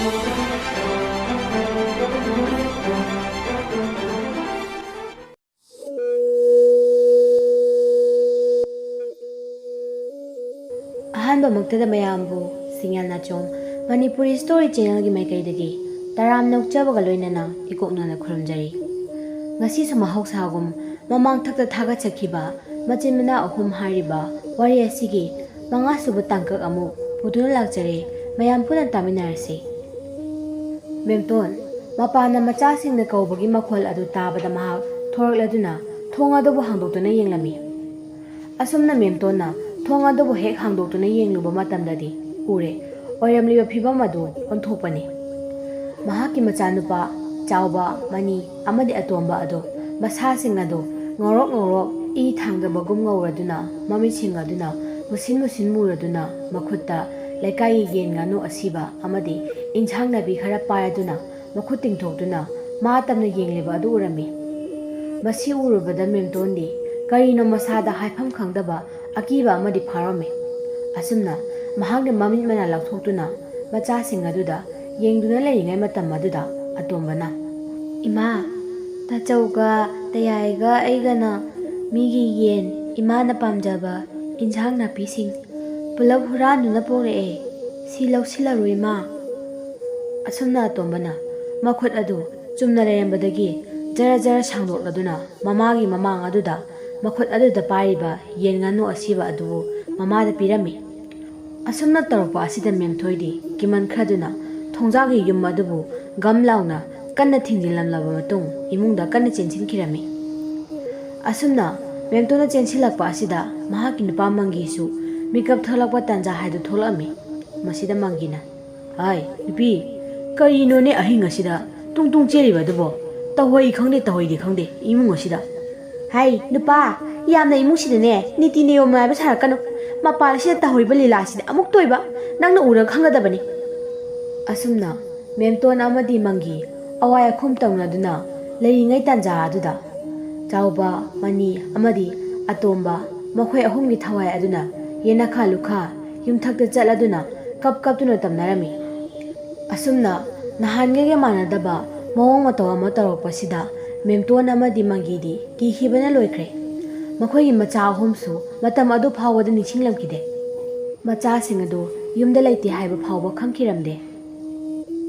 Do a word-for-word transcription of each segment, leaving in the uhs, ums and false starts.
ꯑꯍꯥꯟꯕꯃꯛꯇꯗ ꯃꯌꯥꯝꯕꯨ ꯁꯤꯡꯌꯥ ꯅꯥꯆꯣꯝ ꯃꯅꯤꯄꯨꯔꯤ ꯁ꯭ꯇꯣꯔꯤ ꯆꯦꯅꯦꯜꯒꯤ ꯃꯥꯏꯀꯩꯗꯒꯤ ꯇꯔꯥꯝꯅ ꯑꯣꯛꯆꯕꯒ ꯂꯣꯏꯅꯅ ꯏꯀꯣꯛꯅꯅ ꯈꯨꯔꯨꯝꯖꯔꯤ꯫ ꯉꯁꯤꯁꯨ ꯃꯍꯧꯁꯥꯒꯨꯝ ꯃꯃꯥꯡꯊꯛꯇ ꯊꯥꯒꯠꯆꯈꯤꯕ ꯃꯆꯤꯟ ꯃꯅꯥꯎ ꯑꯍꯨꯝ ꯍꯥꯏꯔꯤꯕ ꯋꯥꯔꯤ ꯑꯁꯤꯒꯤ ꯃꯉꯥꯁꯨꯕ ꯇꯥꯡꯀꯛ ꯑꯃꯨꯛ ꯄꯨꯗꯨꯅ ꯂꯥꯛꯆꯔꯦ꯫ ꯃꯌꯥꯝ ꯄꯨꯟꯅ ꯇꯥꯃꯤꯟꯅꯔꯁꯤ꯫ ꯃꯦꯝꯇꯣꯟ, ꯃꯄꯥꯟꯅ ꯃꯆꯥꯁꯤꯡꯅ ꯀꯧꯕꯒꯤ ꯃꯈꯣꯜ ꯑꯗꯨ ꯇꯥꯕꯗ ꯃꯍꯥꯛ ꯊꯣꯔꯛꯂꯗꯨꯅ ꯊꯣꯡ ꯑꯗꯨꯕꯨ ꯍꯥꯡꯗꯣꯛꯇꯨꯅ ꯌꯦꯡꯂꯝꯃꯤ꯫ ꯑꯁꯨꯝꯅ ꯃꯦꯝꯇꯣꯟꯅ ꯊꯣꯡ ꯑꯗꯨꯕꯨ ꯍꯦꯛ ꯍꯥꯡꯗꯣꯛꯇꯨꯅ ꯌꯦꯡꯂꯨꯕ ꯃꯇꯝꯗꯗꯤ ꯎꯔꯦ, ꯑꯣꯏꯔꯝꯂꯤꯕ ꯐꯤꯚꯝ ꯑꯗꯨ ꯑꯣꯟꯊꯣꯛꯄꯅꯤ꯫ ꯃꯍꯥꯛꯀꯤ ꯃꯆꯥꯅꯨꯄꯥ ꯆꯥꯎꯕ, ꯃꯅꯤ ꯑꯃꯗꯤ ꯑꯇꯣꯝꯕ ꯑꯗꯨ, ꯃꯁꯥꯁꯤꯡ ꯑꯗꯨ ꯉꯧꯔꯣꯛ ꯉꯧꯔꯣꯛ ꯏ ꯊꯥꯡꯗꯕꯒꯨꯝ ꯉꯧꯔꯗꯨꯅ, ꯃꯃꯤꯠꯁꯤꯡ ꯑꯗꯨꯅ ꯃꯨꯁꯤꯟ ꯃꯨꯁꯤꯟ ꯃꯨꯔꯗꯨꯅ, ꯃꯈꯨꯠꯇ ꯂꯩꯀꯥꯏꯒꯤ ꯌꯦꯟ ꯉꯥꯅꯨ ꯑꯁꯤꯕ ꯑꯃꯗꯤ ꯏꯟꯁꯥꯡ ꯅꯥꯄꯤ ꯈꯔ ꯄꯥꯏꯔꯗꯨꯅ ꯃꯈꯨꯠ ꯇꯤꯡꯊꯣꯛꯇꯨꯅ ꯃꯥ ꯇꯝꯅ ꯌꯦꯡꯂꯤꯕ ꯑꯗꯨ ꯎꯔꯝꯃꯤ꯫ ꯃꯁꯤ ꯎꯔꯨꯕꯗ ꯃꯦꯝꯇꯣꯟꯗꯤ ꯀꯔꯤꯅꯣ ꯃꯁꯥꯗ ꯍꯥꯏꯐꯝ ꯈꯪꯗꯕ ꯑꯀꯤꯕ ꯑꯃꯗꯤ ꯐꯥꯎꯔꯝꯃꯤ꯫ ꯑꯁꯨꯝꯅ ꯃꯍꯥꯛꯅ ꯃꯃꯤꯠ ꯃꯅꯥ ꯂꯥꯎꯊꯣꯛꯇꯨꯅ ꯃꯆꯥꯁꯤꯡ ꯑꯗꯨꯗ ꯌꯦꯡꯗꯨꯅ ꯂꯩꯔꯤꯉꯩ ꯃꯇꯝ ꯑꯗꯨꯗ ꯑꯇꯣꯝꯕꯅ, "ꯏꯃꯥ, ꯇꯥꯆꯧꯒ ꯇꯌꯥꯏꯒ ꯑꯩꯒꯅ ꯃꯤꯒꯤ ꯌꯦꯟ, ꯏꯃꯥꯅ ꯄꯥꯝꯖꯕ ꯏꯟꯁꯥꯡ ꯅꯥꯄꯤꯁꯤꯡ ꯄꯨꯂꯞ ꯍꯨꯔꯥꯟꯗꯨꯅ ꯄꯣꯔꯛꯑꯦ꯫ ꯁꯤ ꯂꯧꯁꯤꯜꯂꯔꯣ, ꯏꯃꯥ?" ꯑꯁꯨꯝꯅ ꯑꯇꯣꯝꯕꯅ ꯃꯈꯨꯠ ꯑꯗꯨ ꯆꯨꯝꯅ ꯂꯩꯔꯝꯕꯗꯒꯤ ꯖꯔ ꯖꯔ ꯁꯥꯡꯗꯣꯛꯂꯗꯨꯅ ꯃꯃꯥꯒꯤ ꯃꯃꯥꯡ ꯑꯗꯨꯗ ꯃꯈꯨꯠ ꯑꯗꯨꯗ ꯄꯥꯏꯔꯤꯕ ꯌꯦꯟ ꯉꯥꯅꯨ ꯑꯁꯤꯕ ꯑꯗꯨꯕꯨ ꯃꯃꯥꯗ ꯄꯤꯔꯝꯃꯤ꯫ ꯑꯁꯨꯝꯅ ꯇꯧꯔꯛꯄ ꯑꯁꯤꯗ ꯃꯦꯝꯊꯣꯏꯗꯤ ꯀꯤꯃꯟꯈ꯭ꯔꯗꯨꯅ ꯊꯣꯡꯖꯥꯒꯤ ꯌꯨꯝ ꯑꯗꯨꯕꯨ ꯒꯝ ꯂꯥꯎꯅ ꯀꯟꯅ ꯊꯤꯡꯖꯤꯜꯂꯝꯂꯕ ꯃꯇꯨꯡ ꯏꯃꯨꯡꯗ ꯀꯟꯅ ꯆꯦꯟꯁꯤꯟꯈꯤꯔꯝꯃꯤ꯫ ꯑꯁꯨꯝꯅ ꯃꯦꯝꯇꯣꯟꯅ ꯆꯦꯟꯁꯤꯜꯂꯛꯄ ꯑꯁꯤꯗ ꯃꯍꯥꯛꯀꯤ ꯅꯨꯄꯥ ꯃꯪꯒꯤꯁꯨ ꯃꯤꯀꯞ ꯊꯣꯛꯂꯛꯄ ꯇꯥꯟꯖꯥ ꯍꯥꯏꯗꯨ ꯊꯣꯛꯂꯛꯑꯝꯃꯤ꯫ ꯃꯁꯤꯗ ꯃꯪꯒꯤꯅ, "ꯍꯥꯏ, ꯅꯨꯄꯤ, ꯀꯔꯤꯅꯣꯅꯦ ꯑꯍꯤꯡ ꯑꯁꯤꯗ ꯇꯨꯡ ꯇꯨꯡ ꯆꯦꯜꯂꯤꯕ ꯑꯗꯨꯕꯣ? ꯇꯧꯍꯩ ꯈꯪꯗꯦ, ꯇꯧꯍꯩꯗꯦ ꯈꯪꯗꯦ ꯏꯃꯨꯡ ꯑꯁꯤꯗ꯫ ꯍꯥꯏ, ꯅꯨꯄꯥ, ꯌꯥꯝꯅ ꯏꯃꯨꯡꯁꯤꯗꯅꯦ ꯅꯤꯇꯤ ꯅꯤꯌꯣꯝ ꯅꯥꯏꯕ ꯁꯥꯔꯛꯀꯅꯨ꯫ ꯃꯄꯥꯟ ꯑꯁꯤꯗ ꯇꯧꯍꯩꯕ ꯂꯤꯂꯥꯁꯤꯗꯤ ꯑꯃꯨꯛꯇ ꯑꯣꯏꯕ ꯅꯪꯅ ꯎꯔꯒ ꯈꯪꯒꯗꯕꯅꯤ꯫" ꯑꯁꯨꯝꯅ ꯃꯦꯝꯇꯣꯟ ꯑꯃꯗꯤ ꯃꯪꯒꯤ ꯑꯋꯥꯏ ꯑꯈꯨꯝ ꯇꯧꯅꯗꯨꯅ ꯂꯩꯔꯤꯉꯩ ꯇꯥꯟꯖꯥ ꯑꯗꯨꯗ ꯆꯥꯎꯕ, ꯃꯅꯤ ꯑꯃꯗꯤ ꯑꯇꯣꯝꯕ ꯃꯈꯣꯏ ꯑꯍꯨꯝꯒꯤ ꯊꯋꯥꯏ ꯑꯗꯨꯅ ꯌꯦꯅꯈꯥ ꯂꯨꯈꯥ ꯌꯨꯝꯊꯛꯇ ꯆꯠꯂꯗꯨꯅ ꯀꯞ ꯀꯞꯇꯨꯅ ꯇꯝꯅꯔꯝꯃꯤ꯫ ꯑꯁꯨꯝꯅ ꯅꯍꯥꯟꯒꯩꯒ ꯃꯥꯟꯅꯗꯕ ꯃꯑꯣꯡ ꯃꯇꯧ ꯑꯃ ꯇꯧꯔꯛꯄꯁꯤꯗ ꯃꯦꯝꯇꯣꯟ ꯑꯃꯗꯤ ꯃꯪꯒꯤꯗꯤ ꯀꯤꯈꯤꯕꯅ ꯂꯣꯏꯈ꯭ꯔꯦ꯫ ꯃꯈꯣꯏꯒꯤ ꯃꯆꯥ ꯑꯍꯨꯝꯁꯨ ꯃꯇꯝ ꯑꯗꯨ ꯐꯥꯎꯕꯗ ꯅꯤꯡꯁꯤꯡꯂꯝꯈꯤꯗꯦ꯫ ꯃꯆꯥꯁꯤꯡ ꯑꯗꯨ ꯌꯨꯝꯗ ꯂꯩꯇꯦ ꯍꯥꯏꯕ ꯐꯥꯎꯕ ꯈꯪꯈꯤꯔꯝꯗꯦ꯫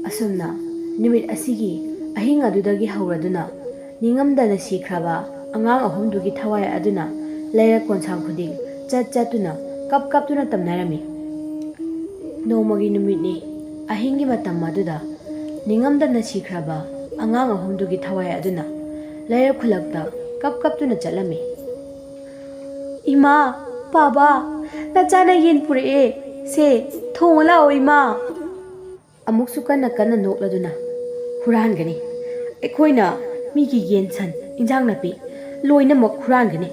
ꯑꯁꯨꯝꯅ ꯅꯨꯃꯤꯠ ꯑꯁꯤꯒꯤ ꯑꯍꯤꯡ ꯑꯗꯨꯗꯒꯤ ꯍꯧꯔꯗꯨꯅ ꯅꯤꯡꯉꯝꯗꯅ ꯁꯤꯈ꯭ꯔꯕ ꯑꯉꯥꯡ ꯑꯍꯨꯝꯗꯨꯒꯤ ꯊꯋꯥꯏ ꯑꯗꯨꯅ ꯂꯩꯔꯛ ꯀꯣꯟꯁꯥꯡ ꯈꯨꯗꯤꯡ ꯆꯠ ꯆꯠꯇꯨꯅ ꯀꯞ ꯀꯞꯇꯨꯅ ꯇꯝꯅꯔꯝꯃꯤ꯫ ꯅꯣꯡꯃꯒꯤ ꯅꯨꯃꯤꯠꯅꯤ꯫ ꯑꯍꯤꯡꯒꯤ ꯃꯇꯝ ꯑꯗꯨꯗ ꯅꯤꯡꯉꯝꯗꯅ ꯁꯤꯈ꯭ꯔꯕ ꯑꯉꯥꯡ ꯑꯍꯨꯝꯗꯨꯒꯤ ꯊꯋꯥꯏ ꯑꯗꯨꯅ ꯂꯩꯔꯛ ꯈꯨꯂꯛꯇ ꯀꯞ ꯀꯞꯇꯨꯅ ꯆꯠꯂꯝꯃꯤ꯫ "ꯏꯃꯥ, ꯄꯥꯕ, ꯅꯆꯥꯅ ꯌꯦꯟ ꯄꯨꯔꯛꯑꯦ꯫ ꯁꯦ, ꯊꯣꯡꯉꯨ ꯂꯥꯛꯑꯣ ꯏꯃꯥ!" ꯑꯃꯨꯛꯁꯨ ꯀꯟꯅ ꯀꯟꯅ ꯅꯣꯛꯂꯗꯨꯅ, "ꯍꯨꯔꯥꯟꯒꯅꯤ꯫ ꯑꯩꯈꯣꯏꯅ ꯃꯤꯒꯤ ꯌꯦꯟ, ꯁꯟ, ꯏꯟꯖꯥꯡ ꯅꯥꯄꯤ ꯂꯣꯏꯅꯃꯛ ꯍꯨꯔꯥꯟꯒꯅꯤ꯫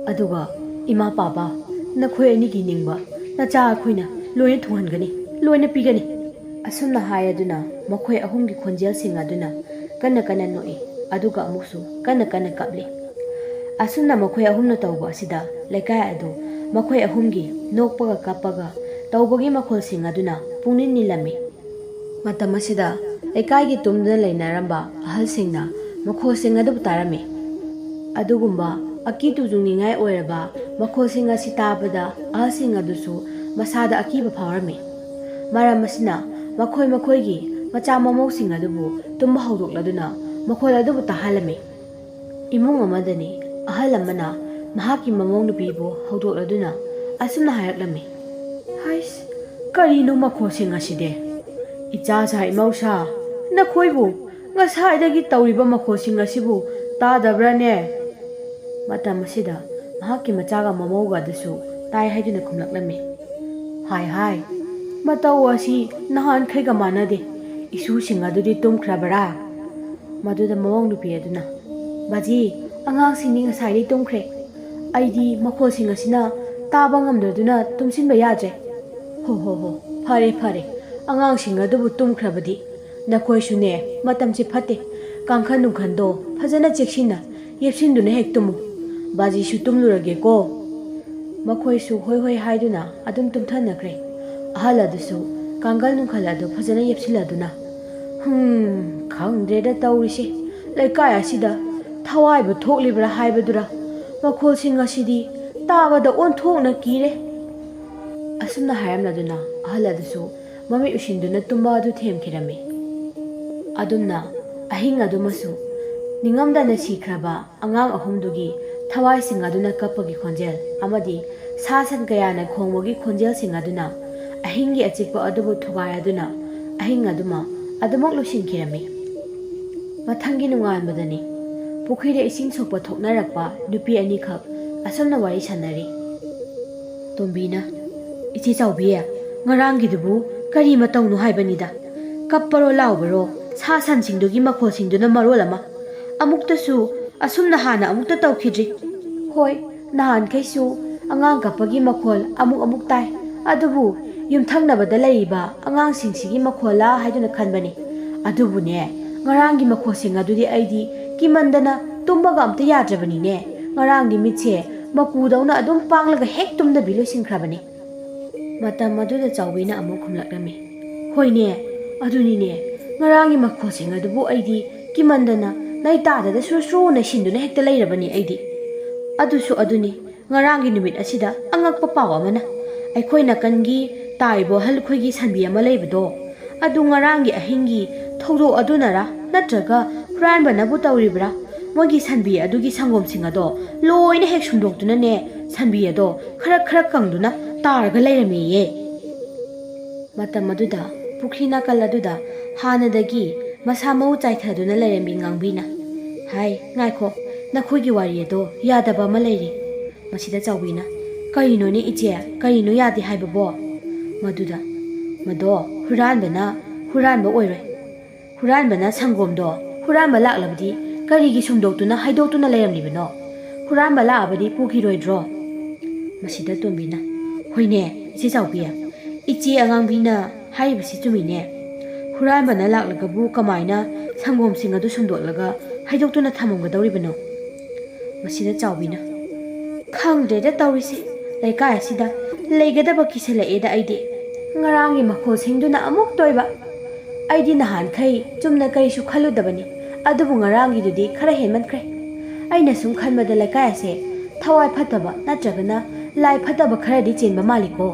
ꯑꯗꯨꯒ ꯏꯃꯥ, ꯄꯥꯕ, ꯅꯈꯣꯏ ꯑꯅꯤꯒꯤ ꯅꯤꯡꯕ ꯅꯆꯥ ꯑꯩꯈꯣꯏꯅ ꯂꯣꯏꯅ ꯊꯨꯡꯍꯟꯒꯅꯤ, ꯂꯣꯏꯅ ꯄꯤꯒꯅꯤ꯫" ꯑꯁꯨꯝꯅ ꯍꯥꯏꯔꯗꯨꯅ ꯃꯈꯣꯏ ꯑꯍꯨꯝꯒꯤ ꯈꯣꯟꯖꯦꯜꯁꯤꯡ ꯑꯗꯨꯅ ꯀꯟꯅ ꯀꯟꯅ ꯅꯣꯛꯏ, ꯑꯗꯨꯒ ꯑꯃꯨꯛꯁꯨ ꯀꯟꯅ ꯀꯟꯅ ꯀꯞꯂꯤ꯫ ꯑꯁꯨꯝꯅ ꯃꯈꯣꯏ ꯑꯍꯨꯝꯅ ꯇꯧꯕ ꯑꯁꯤꯗ ꯂꯩꯀꯥꯏ ꯑꯗꯨ ꯃꯈꯣꯏ ꯑꯍꯨꯝꯒꯤ ꯅꯣꯛꯄꯒ ꯀꯞꯄꯒ ꯇꯧꯕꯒꯤ ꯃꯈꯣꯜꯁꯤꯡ ꯑꯗꯨꯅ ꯄꯨꯡꯅꯤꯜ ꯅꯤꯜꯂꯝꯃꯤ꯫ ꯃꯇꯝ ꯑꯁꯤꯗ ꯂꯩꯀꯥꯏꯒꯤ ꯇꯨꯝꯗꯨꯅ ꯂꯩꯅꯔꯝꯕ ꯑꯍꯜꯁꯤꯡꯅ ꯃꯈꯣꯜꯁꯤꯡ ꯑꯗꯨꯕꯨ ꯇꯥꯔꯝꯃꯤ꯫ ꯑꯗꯨꯒꯨꯝꯕ ꯑꯀꯤ ꯇꯨꯖꯨꯡꯅꯤꯡꯉꯥꯏ ꯑꯣꯏꯔꯕ ꯃꯈꯣꯜꯁꯤꯡ ꯑꯁꯤ ꯇꯥꯕꯗ ꯑꯍꯜꯁꯤꯡ ꯑꯗꯨꯁꯨ ꯃꯁꯥꯗ ꯑꯀꯤꯕ ꯐꯥꯎꯔꯝꯃꯤ꯫ ꯃꯔꯝ ꯑꯁꯤꯅ ꯃꯈꯣꯏ ꯃꯈꯣꯏꯒꯤ ꯃꯆꯥ ꯃꯃꯧꯁꯤꯡ ꯑꯗꯨꯕꯨ ꯇꯨꯝꯕ ꯍꯧꯗꯣꯛꯂꯗꯨꯅ ꯃꯈꯣꯜ ꯑꯗꯨꯕꯨ ꯇꯥꯍꯜꯂꯝꯃꯤ꯫ ꯏꯃꯨꯡ ꯑꯃꯗꯅꯤ ꯑꯍꯜ ꯑꯃꯅ ꯃꯍꯥꯛꯀꯤ ꯃꯃꯧ ꯅꯨꯄꯤꯕꯨ ꯍꯧꯗꯣꯛꯂꯗꯨꯅ ꯑꯁꯨꯝꯅ ꯍꯥꯏꯔꯛꯂꯝꯃꯤ, "ꯍꯩꯁ, ꯀꯔꯤꯅꯣ ꯃꯈꯣꯜꯁꯤꯡ ꯑꯁꯤꯗꯤ? ꯏꯆꯥꯁꯥ ꯏꯃꯧꯁꯥ, ꯅꯈꯣꯏꯕꯨ ꯉꯁꯥꯏꯗꯒꯤ ꯇꯧꯔꯤꯕ ꯃꯈꯣꯜꯁꯤꯡ ꯑꯁꯤꯕꯨ ꯇꯥꯗꯕ꯭ꯔꯥꯅꯦ?" ꯃꯇꯝ ꯑꯁꯤꯗ ꯃꯍꯥꯛꯀꯤ ꯃꯆꯥꯒ ꯃꯃꯧꯒ ꯑꯗꯨꯁꯨ ꯇꯥꯏ ꯍꯥꯏꯗꯨꯅ ꯈꯨꯝꯂꯛꯂꯝꯃꯤ꯫ "ꯍꯥꯏ ꯍꯥꯏ, ꯃꯇꯧ ꯑꯁꯤ ꯅꯍꯥꯟꯈꯩꯒ ꯃꯥꯟꯅꯗꯦ꯫ ꯏꯁꯨꯁꯤꯡ ꯑꯗꯨꯗꯤ ꯇꯨꯝꯈ꯭ꯔꯕꯔꯥ?" ꯃꯗꯨꯗ ꯃꯃꯧ ꯅꯨꯄꯤ ꯑꯗꯨꯅ, "ꯕꯥꯖꯤ, ꯑꯉꯥꯡꯁꯤꯡꯗꯤ ꯉꯁꯥꯏꯗꯩ ꯇꯨꯝꯈ꯭ꯔꯦ꯫ ꯑꯩꯗꯤ ꯃꯈꯣꯜꯁꯤꯡ ꯑꯁꯤꯅ ꯇꯥꯕ ꯉꯝꯗꯗꯨꯅ ꯇꯨꯝꯁꯤꯟꯕ ꯌꯥꯗ꯭ꯔꯦ꯫" "ꯍꯣ ꯍꯣ ꯍꯣ, ꯐꯔꯦ ꯐꯔꯦ, ꯑꯉꯥꯡꯁꯤꯡ ꯑꯗꯨꯕꯨ ꯇꯨꯝꯈ꯭ꯔꯕꯗꯤ꯫ ꯅꯈꯣꯏꯁꯨꯅꯦ, ꯃꯇꯝꯁꯤ ꯐꯠꯇꯦ꯫ ꯀꯥꯡꯈꯟ ꯅꯨꯡꯈꯟꯗꯣ ꯐꯖꯅ ꯆꯦꯛꯁꯤꯟꯅ ꯌꯦꯞꯁꯤꯟꯗꯨꯅ ꯍꯦꯛ ꯇꯨꯝꯃꯨ꯫ ꯕꯥꯖꯤꯁꯨ ꯇꯨꯝꯂꯨꯔꯒꯦꯀꯣ꯫" ꯃꯈꯣꯏꯁꯨ ꯍꯣꯏ ꯍꯣꯏ ꯍꯥꯏꯗꯨꯅ ꯑꯗꯨꯝ ꯇꯨꯝꯊꯅꯈ꯭ꯔꯦ꯫ ꯑꯍꯜ ꯑꯗꯨꯁꯨ ꯀꯥꯡꯒꯜ ꯅꯨꯡꯈꯜ ꯑꯗꯨ ꯐꯖꯅ ꯌꯦꯞꯁꯤꯜꯂꯗꯨꯅ, "ꯍꯨꯝ, ꯈꯪꯗ꯭ꯔꯦꯗ ꯇꯧꯔꯤꯁꯦ꯫ ꯂꯩꯀꯥꯏ ꯑꯁꯤꯗ ꯊꯋꯥꯏꯕꯨ ꯊꯣꯛꯂꯤꯕ꯭ꯔꯥ ꯍꯥꯏꯕꯗꯨꯔꯥ? ꯃꯈꯣꯜꯁꯤꯡ ꯑꯁꯤꯗꯤ ꯇꯥꯕꯗ ꯑꯣꯟꯊꯣꯛꯅ ꯀꯤꯔꯦ"꯫ ꯑꯁꯨꯝꯅ ꯍꯥꯏꯔꯝꯂꯗꯨꯅ ꯑꯍꯜ ꯑꯗꯨꯁꯨ ꯃꯃꯤꯠ ꯎꯏꯁꯤꯟꯗꯨꯅ ꯇꯨꯝꯕ ꯑꯗꯨ ꯊꯦꯝꯈꯤꯔꯝꯃꯤ꯫ ꯑꯗꯨꯝꯅ ꯑꯍꯤꯡ ꯑꯗꯨꯃꯁꯨ ꯅꯤꯡꯉꯝꯗꯅ ꯁꯤꯈ꯭ꯔꯕ ꯑꯉꯥꯡ ꯑꯍꯨꯝꯗꯨꯒꯤ ꯊꯋꯥꯏꯁꯤꯡ ꯑꯗꯨꯅ ꯀꯞꯄꯒꯤ ꯈꯣꯟꯖꯦꯜ ꯑꯃꯗꯤ ꯁꯥ ꯁꯟ ꯀꯌꯥꯅ ꯈꯣꯡꯕꯒꯤ ꯈꯣꯟꯖꯦꯜꯁꯤꯡ ꯑꯗꯨꯅ ꯑꯍꯤꯡꯒꯤ ꯑꯆꯤꯛꯄ ꯑꯗꯨꯕꯨ ꯊꯨꯒꯥꯏꯔꯗꯨꯅ ꯑꯍꯤꯡ ꯑꯗꯨꯃ ꯑꯗꯨꯃꯛ ꯂꯣꯏꯁꯤꯟꯈꯤꯔꯝꯃꯤ꯫ ꯃꯊꯪꯒꯤ ꯅꯣꯡꯉꯥꯟꯕꯗꯅꯤ ꯄꯨꯈ꯭ꯔꯤꯗ ꯏꯁꯤꯡ ꯁꯣꯛꯄ ꯊꯣꯛꯅꯔꯛꯄ ꯅꯨꯄꯤ ꯑꯅꯤꯈꯛ ꯑꯁꯨꯝꯅ ꯋꯥꯔꯤ ꯁꯥꯟꯅꯔꯤ꯫ ꯇꯣꯝꯕꯤꯅ, "ꯏꯆꯦ ꯆꯥꯎꯕꯤ, ꯉꯔꯥꯡꯒꯤꯗꯨꯕꯨ ꯀꯔꯤ ꯃꯇꯧꯅꯣ ꯍꯥꯏꯕꯅꯤꯗ? ꯀꯞꯄꯔꯣ ꯂꯥꯎꯕꯔꯣ, ꯁꯥ ꯁꯟꯁꯤꯡꯗꯨꯒꯤ ꯃꯈꯣꯜꯁꯤꯡꯗꯨꯅ ꯃꯔꯣꯜ ꯑꯃ꯫ ꯑꯃꯨꯛꯇꯁꯨ ꯑꯁꯨꯝꯅ ꯍꯥꯟꯅ ꯑꯃꯨꯛꯇ ꯇꯧꯈꯤꯗ꯭ꯔꯤ꯫ ꯍꯣꯏ, ꯅꯍꯥꯟꯈꯩꯁꯨ ꯑꯉꯥꯡ ꯀꯞꯄꯒꯤ ꯃꯈꯣꯜ ꯑꯃꯨꯛ ꯑꯃꯨꯛ ꯇꯥꯏ, ꯑꯗꯨꯕꯨ ꯌꯨꯝꯊꯪꯅꯕꯗ ꯂꯩꯔꯤꯕ ꯑꯉꯥꯡꯁꯤꯡꯁꯤꯒꯤ ꯃꯈꯣꯜꯂꯥ ꯍꯥꯏꯗꯨꯅ ꯈꯟꯕꯅꯤ꯫ ꯑꯗꯨꯕꯨꯅꯦ, ꯉꯔꯥꯡꯒꯤ ꯃꯈꯣꯜꯁꯤꯡ ꯑꯗꯨꯗꯤ ꯑꯩꯗꯤ ꯀꯤꯃꯟꯗꯅ ꯇꯨꯝꯕꯒ ꯑꯝꯇ ꯌꯥꯗ꯭ꯔꯕꯅꯤꯅꯦ꯫ ꯉꯔꯥꯡꯗꯤ ꯃꯤꯠꯁꯦ ꯃꯀꯨꯗꯧꯅ ꯑꯗꯨꯝ ꯄꯥꯡꯂꯒ ꯍꯦꯛ ꯇꯨꯝꯗꯕꯤ ꯂꯣꯏꯁꯤꯟꯈ꯭ꯔꯕꯅꯤ"꯫ ꯃꯇꯝ ꯑꯗꯨꯗ ꯆꯥꯎꯕꯤꯅ ꯑꯃꯨꯛ ꯈꯨꯝꯂꯛꯂꯝꯃꯤ, "ꯍꯣꯏꯅꯦ, ꯑꯗꯨꯅꯤꯅꯦ, ꯉꯔꯥꯡꯒꯤ ꯃꯈꯣꯜꯁꯤꯡ ꯑꯗꯨꯕꯨ ꯑꯩꯗꯤ ꯀꯤꯃꯟꯗꯅ ꯅꯥꯏ ꯇꯥꯗꯗ ꯁꯨꯔ ꯁꯨꯔꯨ ꯅꯩꯁꯤꯟꯗꯨꯅ ꯍꯦꯛꯇ ꯂꯩꯔꯕꯅꯤ ꯑꯩꯗꯤ꯫ ꯑꯗꯨꯁꯨ ꯑꯗꯨꯅꯤ, ꯉꯔꯥꯡꯒꯤ ꯅꯨꯃꯤꯠ ꯑꯁꯤꯗ ꯑꯉꯛꯄ ꯄꯥꯎ ꯑꯃꯅ ꯑꯩꯈꯣꯏ ꯅꯥꯀꯟꯒꯤ ꯇꯥꯏꯕꯣ ꯑꯍꯜ ꯑꯩꯈꯣꯏꯒꯤ ꯁꯟꯕꯤ ꯑꯃ ꯂꯩꯕꯗꯣ, ꯑꯗꯨ ꯉꯔꯥꯡꯒꯤ ꯑꯍꯤꯡꯒꯤ ꯊꯧꯗꯣꯛ ꯑꯗꯨꯅꯔꯥ ꯅꯠꯇ꯭ꯔꯒ ꯍꯨꯔꯥꯟꯕꯅꯕꯨ ꯇꯧꯔꯤꯕ꯭ꯔꯥ, ꯃꯣꯏꯒꯤ ꯁꯟꯕꯤ ꯑꯗꯨꯒꯤ ꯁꯪꯒꯣꯝꯁꯤꯡ ꯑꯗꯣ ꯂꯣꯏꯅ ꯍꯦꯛ ꯁꯨꯝꯗꯣꯛꯇꯨꯅꯅꯦ, ꯁꯟꯕꯤ ꯑꯗꯣ ꯈꯔ ꯈꯔ ꯀꯪꯗꯨꯅ ꯇꯥꯔꯒ ꯂꯩꯔꯝꯃꯦꯌꯦ"꯫ ꯃꯇꯝ ꯑꯗꯨꯗ ꯄꯨꯈ꯭ꯔꯤ ꯅꯥꯀꯜ ꯑꯗꯨꯗ ꯍꯥꯟꯅꯗꯒꯤ ꯃꯁꯥ ꯃꯎ ꯆꯥꯏꯊꯗꯨꯅ ꯂꯩꯔꯝꯕꯤ ꯉꯥꯡꯕꯤꯅ, "ꯍꯥꯏ, ꯉꯥꯏꯈꯣ, ꯅꯈꯣꯏꯒꯤ ꯋꯥꯔꯤ ꯑꯗꯣ ꯌꯥꯗꯕ ꯑꯃ ꯂꯩꯔꯦ"꯫ ꯃꯁꯤꯗ ꯆꯥꯎꯕꯤꯅ, "ꯀꯔꯤꯅꯣꯅꯦ ꯏꯆꯦ, ꯀꯔꯤꯅꯣ ꯌꯥꯗꯦ ꯍꯥꯏꯕꯕꯣ?" ꯃꯗꯨꯗ, "ꯃꯗꯣ ꯍꯨꯔꯥꯟꯕꯅ ꯍꯨꯔꯥꯟꯕ ꯑꯣꯏꯔꯣꯏ꯫ ꯍꯨꯔꯥꯟꯕꯅ ꯁꯪꯒꯣꯝꯗꯣ ꯍꯨꯔꯥꯟꯕ ꯂꯥꯛꯂꯕꯗꯤ ꯀꯔꯤꯒꯤ ꯁꯨꯝꯗꯣꯛꯇꯨꯅ ꯍꯩꯗꯣꯛꯇꯨꯅ ꯂꯩꯔꯝꯂꯤꯕꯅꯣ? ꯍꯨꯔꯥꯟꯕ ꯂꯥꯛꯑꯕꯗꯤ ꯄꯨꯈꯤꯔꯣꯏꯗ꯭ꯔꯣ?" ꯃꯁꯤꯗ ꯇꯣꯝꯕꯤꯅ, "ꯍꯣꯏꯅꯦ, ꯏꯆꯦ ꯆꯥꯎꯕꯤ, ꯏꯆꯦ ꯑꯉꯥꯡꯕꯤꯅ ꯍꯥꯏꯔꯤꯕꯁꯤ ꯆꯨꯝꯃꯤꯅꯦ꯫ ꯍꯨꯔꯥꯟꯕꯅ ꯂꯥꯛꯂꯒꯕꯨ ꯀꯃꯥꯏꯅ ꯁꯪꯒꯣꯝꯁꯤꯡ ꯑꯗꯨ ꯁꯨꯝꯗꯣꯛꯂꯒ ꯍꯩꯗꯣꯛꯇꯨꯅ ꯊꯝꯃꯝꯒꯗꯧꯔꯤꯕꯅꯣ?" ꯃꯁꯤꯗ ꯆꯥꯎꯕꯤꯅ, "ꯈꯪꯗ꯭ꯔꯦꯗ ꯇꯧꯔꯤꯁꯦ, ꯂꯩꯀꯥꯏ ꯑꯁꯤꯗ ꯂꯩꯒꯗꯕ ꯀꯤꯁꯜꯂꯛꯑꯦꯗ ꯑꯩꯗꯤ꯫ ꯉꯔꯥꯡꯒꯤ ꯃꯈꯣꯜꯁꯤꯡꯗꯨꯅ ꯑꯃꯨꯛ ꯇꯣꯏꯕ꯫ ꯑꯩꯗꯤ ꯅꯍꯥꯟꯈꯩ ꯆꯨꯝꯅ ꯀꯔꯤꯁꯨ ꯈꯜꯂꯨꯗꯕꯅꯤ, ꯑꯗꯨꯕꯨ ꯉꯔꯥꯡꯒꯤꯗꯨꯗꯤ ꯈꯔ ꯍꯦꯟꯃꯟꯈ꯭ꯔꯦ꯫ ꯑꯩꯅ ꯁꯨꯝ ꯈꯟꯕꯗ ꯂꯩꯀꯥꯏ ꯑꯁꯦ ꯊꯋꯥꯏ ꯐꯠꯇꯕ ꯅꯠꯇ꯭ꯔꯒꯅ ꯂꯥꯏ ꯐꯠꯇꯕ ꯈꯔꯗꯤ ꯆꯦꯟꯕ ꯃꯥꯜꯂꯤꯀꯣ꯫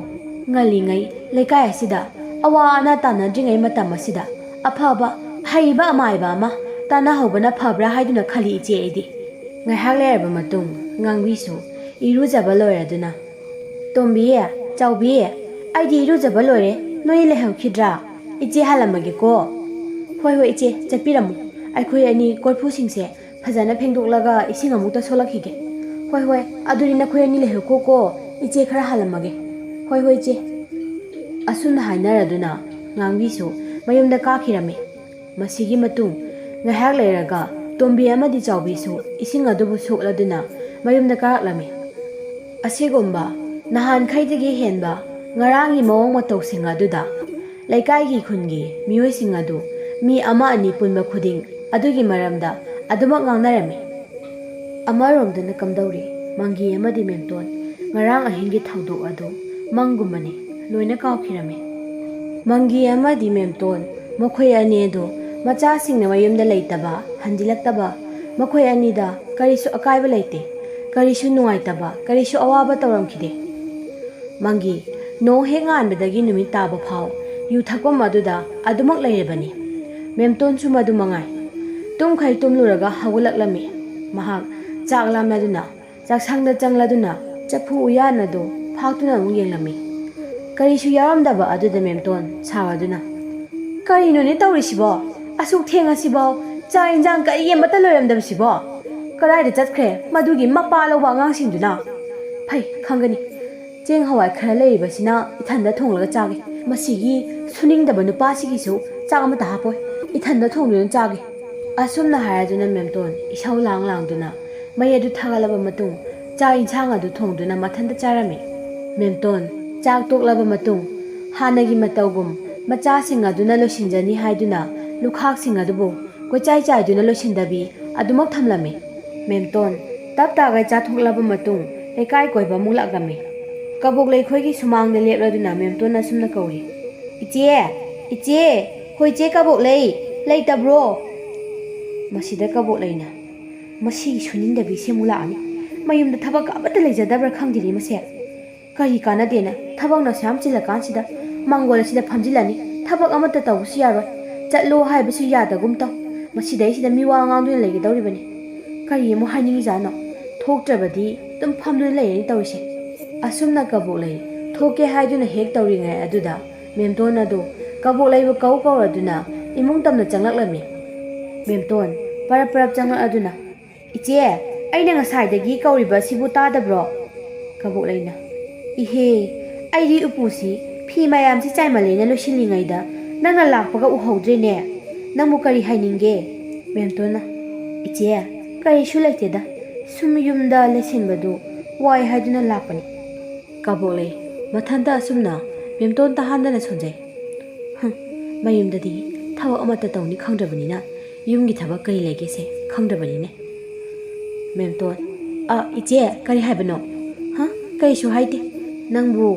ꯉꯜꯂꯤꯉꯩ ꯂꯩꯀꯥꯏ ꯑꯁꯤꯗ ꯑꯋꯥ ꯑꯅꯥ ꯇꯥꯟꯅꯗ꯭ꯔꯤꯉꯩ ꯃꯇꯝ ꯑꯁꯤꯗ ꯑꯐꯕ, ꯍꯩꯕ ꯑꯃꯥꯏꯕ ꯑꯃ ꯇꯥꯟꯅꯍꯧꯕꯅ ꯐꯕ꯭ꯔꯥ ꯍꯥꯏꯗꯨꯅ ꯈꯜꯂꯤ ꯏꯆꯦ ꯑꯩꯗꯤ꯫ ꯉꯥꯏꯍꯥꯛ ꯂꯩꯔꯕ ꯃꯇꯨꯡ ꯉꯥꯡꯕꯤꯁꯨ ꯏꯔꯨꯖꯕ ꯂꯣꯏꯔꯗꯨꯅ, "ꯇꯣꯝꯕꯤ, ꯆꯥꯎꯕꯤ, ꯑꯩꯗꯤ ꯏꯔꯨꯖꯕ ꯂꯣꯏꯔꯦ, ꯅꯣꯏ ꯂꯩꯍꯧꯈꯤꯗ꯭ꯔꯥ? ꯏꯆꯦ ꯍꯜꯂꯝꯃꯒꯦꯀꯣ꯫" "ꯍꯣꯏ, ꯍꯣꯏ, ꯏꯆꯦ, ꯆꯠꯄꯤꯔꯝꯃꯨ꯫ ꯑꯩꯈꯣꯏ ꯑꯅꯤ ꯀꯣꯔꯐꯨꯁꯤꯡꯁꯦ ꯐꯖꯅ ꯐꯦꯡꯗꯣꯛꯂꯒ ꯏꯁꯤꯡ ꯑꯃꯨꯛꯇ ꯁꯣꯛꯂꯛꯈꯤꯒꯦ꯫" "ꯍꯣꯏ, ꯍꯣꯏ, ꯑꯗꯨꯗꯤ ꯅꯈꯣꯏ ꯑꯅꯤ ꯂꯩꯍꯧꯀꯣꯀꯣ, ꯏꯆꯦ ꯈꯔ ꯍꯜꯂꯝꯃꯒꯦ꯫" "ꯍꯣꯏ, ꯍꯣꯏ, ꯏꯆꯦ꯫" ꯑꯁꯨꯝꯅ ꯍꯥꯏꯅꯔꯗꯨꯅ ꯉꯥꯡꯕꯤꯁꯨ ꯃꯌꯨꯝꯗ ꯀꯥꯈꯤꯔꯝꯃꯤ꯫ ꯃꯁꯤꯒꯤ ꯃꯇꯨꯡ ꯉꯥꯏꯍꯥꯛ ꯂꯩꯔꯒ ꯇꯣꯝꯕꯤ ꯑꯃꯗꯤ ꯆꯥꯎꯕꯤꯁꯨ ꯏꯁꯤꯡ ꯑꯗꯨꯕꯨ ꯁꯣꯛꯂꯗꯨꯅ ꯃꯌꯨꯝꯗ ꯀꯥꯔꯛꯂꯝꯃꯤ꯫ ꯑꯁꯤꯒꯨꯝꯕ ꯅꯍꯥꯟꯈꯩꯗꯒꯤ ꯍꯦꯟꯕ ꯉꯔꯥꯡꯒꯤ ꯃꯑꯣꯡ ꯃꯇꯧꯁꯤꯡ ꯑꯗꯨꯗ ꯂꯩꯀꯥꯏꯒꯤ ꯈꯨꯟꯒꯤ ꯃꯤꯑꯣꯏꯁꯤꯡ ꯑꯗꯨ ꯃꯤ ꯑꯃ ꯑꯅꯤ ꯄꯨꯟꯕ ꯈꯨꯗꯤꯡ ꯑꯗꯨꯒꯤ ꯃꯔꯝꯗ ꯑꯗꯨꯃꯛ ꯉꯥꯡꯅꯔꯝꯃꯤ꯫ ꯑꯃꯔꯣꯝꯗꯅ ꯀꯝꯗꯧꯔꯤ? ꯃꯪꯒꯤ ꯑꯃꯗꯤ ꯃꯦꯝꯇꯣꯟ ꯉꯔꯥꯡ ꯑꯍꯤꯡꯒꯤ ꯊꯧꯗꯣꯛ ꯑꯗꯨ ꯃꯪꯒꯨꯝꯕꯅꯤ, ꯂꯣꯏꯅ ꯀꯥꯎꯈꯤꯔꯝꯃꯤ꯫ ꯃꯪꯒꯤ ꯑꯃꯗꯤ ꯃꯦꯝꯇꯣꯟ ꯃꯈꯣꯏ ꯑꯅꯤ ꯑꯗꯨ ꯃꯆꯥꯁꯤꯡꯅ ꯃꯌꯨꯝꯗ ꯂꯩꯇꯕ, ꯍꯟꯖꯤꯜꯂꯛꯇꯕ, ꯃꯈꯣꯏ ꯑꯅꯤꯗ ꯀꯔꯤꯁꯨ ꯑꯀꯥꯏꯕ ꯂꯩꯇꯦ, ꯀꯔꯤꯁꯨ ꯅꯨꯡꯉꯥꯏꯇꯕ, ꯀꯔꯤꯁꯨ ꯑꯋꯥꯕ ꯇꯧꯔꯝꯈꯤꯗꯦ꯫ ꯃꯪꯒꯤ, ꯅꯣꯡ ꯍꯦꯛ ꯉꯥꯟꯕꯗꯒꯤ ꯅꯨꯃꯤꯠ ꯇꯥꯕ ꯐꯥꯎ ꯌꯨ ꯊꯛꯐꯝ ꯑꯗꯨꯗ ꯑꯗꯨꯃꯛ ꯂꯩꯔꯕꯅꯤ꯫ ꯃꯦꯝꯇꯣꯟꯁꯨ ꯃꯗꯨ ꯃꯉꯥꯏ꯫ ꯇꯨꯝꯈꯩ ꯇꯨꯝꯂꯨꯔꯒ ꯍꯧꯒꯠꯂꯛꯂꯝꯃꯤ꯫ ꯃꯍꯥꯛ ꯆꯥꯛ ꯂꯥꯝꯂꯗꯨꯅ ꯆꯥꯛꯁꯪꯗ ꯆꯪꯂꯗꯨꯅ ꯆꯐꯨ ꯎꯌꯥꯟ ꯑꯗꯨ ꯐꯥꯛꯇꯨꯅ ꯑꯃꯨꯛ ꯌꯦꯡꯂꯝꯃꯤ꯫ ꯀꯔꯤꯁꯨ ꯌꯥꯎꯔꯝꯗꯕ ꯑꯗꯨꯗ ꯃꯦꯝꯇꯣꯟ ꯁꯥꯎꯔꯗꯨꯅ, "ꯀꯔꯤꯅꯣꯅꯦ ꯇꯧꯔꯤꯁꯤꯕꯣ? ꯑꯁꯨꯛ ꯊꯦꯡꯉꯁꯤꯐꯥꯎ ꯆꯥꯛ ꯏꯟꯖꯥꯡ ꯀꯔꯤ ꯑꯃꯠꯇ ꯂꯣꯏꯔꯝꯗꯕꯁꯤꯕꯣ? ꯀꯗꯥꯏꯗ ꯆꯠꯈ꯭ꯔꯦ ꯃꯗꯨꯒꯤ ꯃꯄꯥ ꯂꯧꯕ ꯑꯉꯥꯡꯁꯤꯡꯗꯨꯅ? ꯐꯩ, ꯈꯪꯒꯅꯤ꯫ ꯆꯦꯡ ꯍꯋꯥꯏ ꯈꯔ ꯂꯩꯔꯤꯕꯁꯤꯅ ꯏꯊꯟꯗ ꯊꯣꯡꯂꯒ ꯆꯥꯒꯦ꯫ ꯃꯁꯤꯒꯤ ꯁꯨꯅꯤꯡꯗꯕ ꯅꯨꯄꯥꯁꯤꯒꯤꯁꯨ ꯆꯥꯛ ꯑꯃꯠꯇ ꯍꯥꯞꯄꯣꯏ꯫ ꯏꯊꯟꯗ ꯊꯣꯡꯗꯨꯅ ꯆꯥꯒꯦ꯫" ꯑꯁꯨꯝꯅ ꯍꯥꯏꯔꯗꯨꯅ ꯃꯦꯝꯇꯣꯟ ꯏꯁꯧ ꯂꯥꯡ ꯂꯥꯡꯗꯨꯅ ꯃꯩ ꯑꯗꯨ ꯊꯥꯒꯠꯂꯕ ꯃꯇꯨꯡ ꯆꯥꯛ ꯏꯟꯁꯥꯡ ꯑꯗꯨ ꯊꯣꯡꯗꯨꯅ ꯃꯊꯟꯇ ꯆꯥꯔꯝꯃꯤ꯫ ꯃꯦꯝꯇꯣꯟ ꯆꯥꯛ ꯇꯣꯛꯂꯕ ꯃꯇꯨꯡ ꯍꯥꯟꯅꯒꯤ ꯃꯇꯧꯒꯨꯝ ꯃꯆꯥꯁꯤꯡ ꯑꯗꯨꯅ ꯂꯣꯏꯁꯤꯟꯖꯅꯤ ꯍꯥꯏꯗꯨꯅ ꯂꯨꯈꯥꯛꯁꯤꯡ ꯑꯗꯨꯕꯨ ꯀꯣꯏꯆꯥꯏ ꯆꯥꯏꯗꯨꯅ ꯂꯣꯏꯁꯤꯟꯗꯕꯤ ꯑꯗꯨꯃꯛ ꯊꯝꯂꯝꯃꯤ꯫ ꯃꯦꯝꯇꯣꯟ ꯇꯞ ꯇꯥꯒꯩ ꯆꯥꯊꯣꯛꯂꯕ ꯃꯇꯨꯡ ꯂꯩꯀꯥꯏ ꯀꯣꯏꯕ ꯑꯃꯨꯛ ꯂꯥꯛꯂꯝꯃꯤ꯫ ꯀꯕꯣꯛꯂꯩ ꯈꯣꯏꯒꯤ ꯁꯨꯃꯥꯡꯗ ꯂꯦꯞꯂꯗꯨꯅ ꯃꯦꯝꯇꯣꯟꯅ ꯑꯁꯨꯝꯅ ꯀꯧꯔꯤ, "ꯏꯆꯦ! ꯏꯆꯦ! ꯍꯣꯏ, ꯏꯆꯦ ꯀꯕꯣꯛꯂꯩ! ꯂꯩꯇꯕ꯭ꯔꯣ?" ꯃꯁꯤꯗ ꯀꯕꯣꯛꯂꯩꯅ ꯃꯁꯤꯒꯤ ꯁꯨꯅꯤꯡꯗꯕꯤ ꯁꯤꯃꯨꯛ ꯂꯥꯛꯑꯅꯤ꯫ ꯃꯌꯨꯝꯗ ꯊꯕꯛ ꯑꯃꯠꯇ ꯂꯩꯖꯗꯕ꯭ꯔꯥ ꯈꯪꯗꯦꯅꯦ ꯃꯁꯦ꯫ ꯀꯔꯤ ꯀꯥꯟꯅꯗꯦꯅ ꯊꯕꯛꯅ ꯑꯁꯨꯛ ꯌꯥꯝ ꯆꯤꯜꯂꯀꯥꯟꯁꯤꯗ ꯃꯥꯡꯒꯣꯜ ꯑꯁꯤꯗ ꯐꯝꯖꯤꯜꯂꯅꯤ꯫ ꯊꯕꯛ ꯑꯃꯠꯇ ꯇꯧꯕꯁꯨ ꯌꯥꯔꯣꯏ꯫ ꯆꯠꯂꯣ ꯍꯥꯏꯕꯁꯨ ꯌꯥꯗꯒꯨꯝ ꯇꯧ꯫ ꯃꯁꯤꯗꯩꯁꯤꯗ ꯃꯤꯋꯥ ꯉꯥꯡꯗꯨꯅ ꯂꯩꯒꯗꯧꯔꯤꯕꯅꯤ꯫ ꯀꯔꯤ ꯑꯃꯨꯛ ꯍꯥꯏꯅꯤꯡꯉꯤꯖꯥꯠꯅꯣ? ꯊꯣꯛꯇ꯭ꯔꯕꯗꯤ ꯑꯗꯨꯝ ꯐꯝꯗꯨꯅ ꯂꯩꯔꯅꯤ ꯇꯧꯔꯤꯁꯦ꯫ ꯑꯁꯨꯝꯅ ꯀꯕꯣꯛꯂꯩ ꯊꯣꯛꯀꯦ ꯍꯥꯏꯗꯨꯅ ꯍꯦꯛ ꯇꯧꯔꯤꯉꯩ ꯑꯗꯨꯗ ꯃꯦꯝꯇꯣꯟ ꯑꯗꯨ ꯀꯕꯣꯛꯂꯩꯕꯨ ꯀꯧ ꯀꯧꯔꯗꯨꯅ ꯏꯃꯨꯡ ꯇꯝꯅ ꯆꯪꯂꯛꯂꯝꯃꯤ꯫ ꯃꯦꯝꯇꯣꯟ ꯄꯔꯞ ꯄꯔꯞ ꯆꯪꯂꯛꯂꯗꯨꯅ, "ꯏꯆꯦ, ꯑꯩꯅ ꯉꯁꯥꯏꯗꯒꯤ ꯀꯧꯔꯤꯕ ꯑꯁꯤꯕꯨ ꯇꯥꯗꯕ꯭ꯔꯣ?" ꯀꯕꯣꯛꯂꯩꯅ, "ꯏꯍꯦ, ꯑꯩꯗꯤ ꯎꯄꯨꯁꯤ ꯐꯤ ꯃꯌꯥꯝꯁꯤ ꯆꯥꯏꯃꯜꯂꯦꯅ ꯂꯣꯏꯁꯤꯜꯂꯤꯉꯩꯗ ꯅꯪꯅ ꯂꯥꯛꯄꯒ ꯎꯍꯧꯗ꯭ꯔꯦꯅꯦ꯫ ꯅꯪꯕꯨ ꯀꯔꯤ ꯍꯥꯏꯅꯤꯡꯒꯦ?" ꯃꯦꯝꯇꯣꯟꯅ, "ꯏꯆꯦ, ꯀꯔꯤꯁꯨ ꯂꯩꯇꯦꯗ꯫ ꯁꯨꯝ ꯌꯨꯝꯗ ꯂꯩꯁꯤꯟꯕꯗꯨ ꯋꯥꯏ ꯍꯥꯏꯗꯨꯅ ꯂꯥꯛꯄꯅꯤ꯫" ꯀꯕꯣꯛꯂꯩ ꯃꯊꯟꯇ ꯑꯁꯨꯝꯅ ꯃꯦꯝꯇꯣꯟ ꯇꯥꯍꯟꯗꯅ ꯁꯣꯟꯖꯩ꯫ "ꯍꯨꯝ, ꯃꯌꯨꯝꯗꯗꯤ ꯊꯕꯛ ꯑꯃꯠꯇ ꯇꯧꯅꯤ ꯈꯪꯗ꯭ꯔꯕꯅꯤꯅ ꯌꯨꯝꯒꯤ ꯊꯕꯛ ꯀꯔꯤ ꯂꯩꯒꯦꯁꯦ ꯈꯪꯗ꯭ꯔꯕꯅꯤꯅꯦ꯫" ꯃꯦꯝꯇꯣꯟ, "ꯑ, ꯏꯆꯦ, ꯀꯔꯤ ꯍꯥꯏꯕꯅꯣ?" "ꯍꯥ? ꯀꯔꯤꯁꯨ ꯍꯥꯏꯗꯦ꯫ ꯅꯪꯕꯨ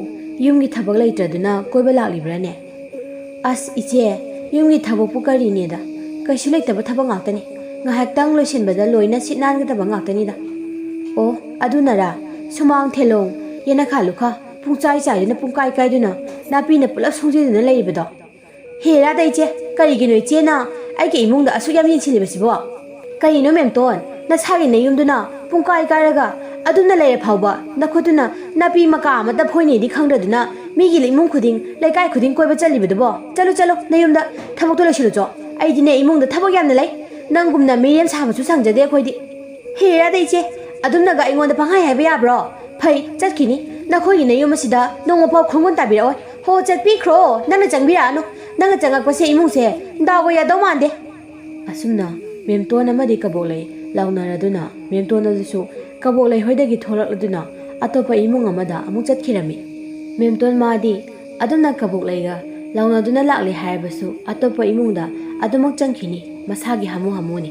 ꯌꯨꯝꯒꯤ ꯊꯕꯛ ꯂꯩꯇ꯭ꯔꯗꯨꯅ ꯀꯣꯏꯕ ꯂꯥꯛꯂꯤꯕ꯭ꯔꯥꯅꯦ?" "ꯑꯁ, ꯏꯆꯦ, ꯌꯨꯝꯒꯤ ꯊꯕꯛꯄꯨ ꯀꯔꯤꯅꯦꯗ? ꯀꯩꯁꯨ ꯂꯩꯇꯕ ꯊꯕꯛ ꯉꯥꯛꯇꯅꯤ꯫ ꯉꯥꯏꯍꯥꯛꯇꯪ ꯂꯣꯏꯁꯤꯟꯕꯗ ꯂꯣꯏꯅ ꯁꯤꯠ ꯅꯥꯟꯒꯗꯕ ꯉꯥꯛꯇꯅꯤꯗ꯫" "ꯑꯣ, ꯑꯗꯨꯅꯔꯥ? ꯁꯨꯃꯥꯡ ꯊꯦꯂꯣꯡ, ꯌꯦꯅꯈꯥ ꯂꯨꯈꯥ, ꯄꯨꯡꯆꯥꯏ ꯆꯥꯏꯗꯨꯅ ꯄꯨꯡꯀꯥꯏ ꯀꯥꯏꯗꯨꯅ ꯅꯥꯄꯤꯅ ꯄꯨꯂꯞ ꯁꯣꯡꯖꯤꯟꯗꯨꯅ ꯂꯩꯔꯤꯕꯗꯣ?" "ꯍꯦꯔꯥꯗ ꯏꯆꯦ, ꯀꯔꯤꯒꯤꯅꯣ ꯏꯆꯦꯅ ꯑꯩꯒꯤ ꯏꯃꯨꯡꯗ ꯑꯁꯨꯛ ꯌꯥꯝ ꯌꯦꯡꯁꯤꯜꯂꯤꯕꯁꯤꯕꯣ?" "ꯀꯔꯤꯅꯣ ꯃꯦꯝꯇꯣꯟ, ꯅꯁꯥꯒꯤ ꯅꯌꯨꯝꯗꯨꯅ ꯄꯨꯡꯀꯥꯏ ꯀꯥꯏꯔꯒ ꯑꯗꯨꯝꯅ ꯂꯩꯔ ꯐꯥꯎꯕ ꯅꯈꯨꯠꯇꯨꯅ ꯅꯥꯄꯤ ꯃꯀꯥ ꯑꯃꯇ ꯐꯣꯏꯅꯦꯗꯤ ꯈꯪꯗ꯭ꯔꯗꯨꯅ ꯃꯤꯒꯤ ꯏꯃꯨꯡ ꯈꯨꯗꯤꯡ, ꯂꯩꯀꯥꯏ ꯈꯨꯗꯤꯡ ꯀꯣꯏꯕ ꯆꯠꯂꯤꯕꯗꯨꯕꯣ? ꯆꯠꯂꯨ, ꯆꯠꯂꯨ, ꯅꯌꯨꯝꯗ ꯊꯕꯛꯇꯣ ꯂꯣꯏꯁꯤꯜꯂꯨꯆꯣ꯫ ꯑꯩꯗꯤꯅꯦ ꯏꯃꯨꯡꯗ ꯊꯕꯛ ꯌꯥꯝꯅ ꯂꯩ꯫ ꯅꯪꯒꯨꯝꯅ ꯃꯤꯔꯦꯝ ꯁꯥꯕꯁꯨ ꯁꯪꯖꯗꯦ ꯑꯩꯈꯣꯏꯗꯤ꯫" "ꯍꯦꯔꯥꯗ ꯏꯆꯦ, ꯑꯗꯨꯝꯅꯒ ꯑꯩꯉꯣꯟꯗ ꯄꯪꯍꯥꯏ ꯍꯥꯏꯕ ꯌꯥꯕ꯭ꯔꯣ? ꯐꯩ, ꯆꯠꯈꯤꯅꯤ꯫ ꯅꯈꯣꯏꯒꯤ ꯅꯌꯨꯝ ꯑꯁꯤꯗ ꯅꯣꯡꯃꯐꯥꯎ ꯈꯣꯡꯒꯨꯟ ꯇꯥꯕꯤꯔꯛꯑꯣꯏ꯫ ꯍꯣ, ꯆꯠꯄꯤꯈ꯭ꯔꯣ꯫ ꯅꯪꯅ ꯆꯪꯕꯤꯔꯛꯑꯅꯨ꯫ ꯅꯪꯅ ꯆꯪꯉꯛꯄꯁꯦ ꯏꯃꯨꯡꯁꯦ ꯗꯥꯎꯒ ꯌꯥꯗꯧ ꯃꯥꯟꯗꯦ꯫" ꯑꯁꯨꯝꯅ ꯃꯦꯝꯇꯣꯟ ꯑꯃꯗꯤ ꯀꯕꯣꯛꯂꯩ ꯂꯥꯎꯅꯔꯗꯨꯅ ꯃꯦꯝꯇꯣꯟ ꯑꯗꯨꯁꯨ ꯀꯕꯣꯛꯂꯩ ꯍꯣꯏꯗꯒꯤ ꯊꯣꯛꯂꯛꯂꯗꯨꯅ ꯑꯇꯣꯞꯄ ꯏꯃꯨꯡ ꯑꯃꯗ ꯑꯃꯨꯛ ꯆꯠꯈꯤꯔꯝꯃꯤ꯫ ꯃꯦꯝꯇꯣꯟ ꯃꯥꯗꯤ ꯑꯗꯨꯝꯅ ꯀꯕꯣꯛꯂꯩꯒ ꯂꯥꯎꯅꯗꯨꯅ ꯂꯥꯛꯂꯦ ꯍꯥꯏꯔꯕꯁꯨ ꯑꯇꯣꯞꯄ ꯏꯃꯨꯡꯗ ꯑꯗꯨꯃꯛ ꯆꯪꯈꯤꯅꯤ, ꯃꯁꯥꯒꯤ ꯍꯥꯃꯨ ꯍꯥꯃꯨꯅꯤ꯫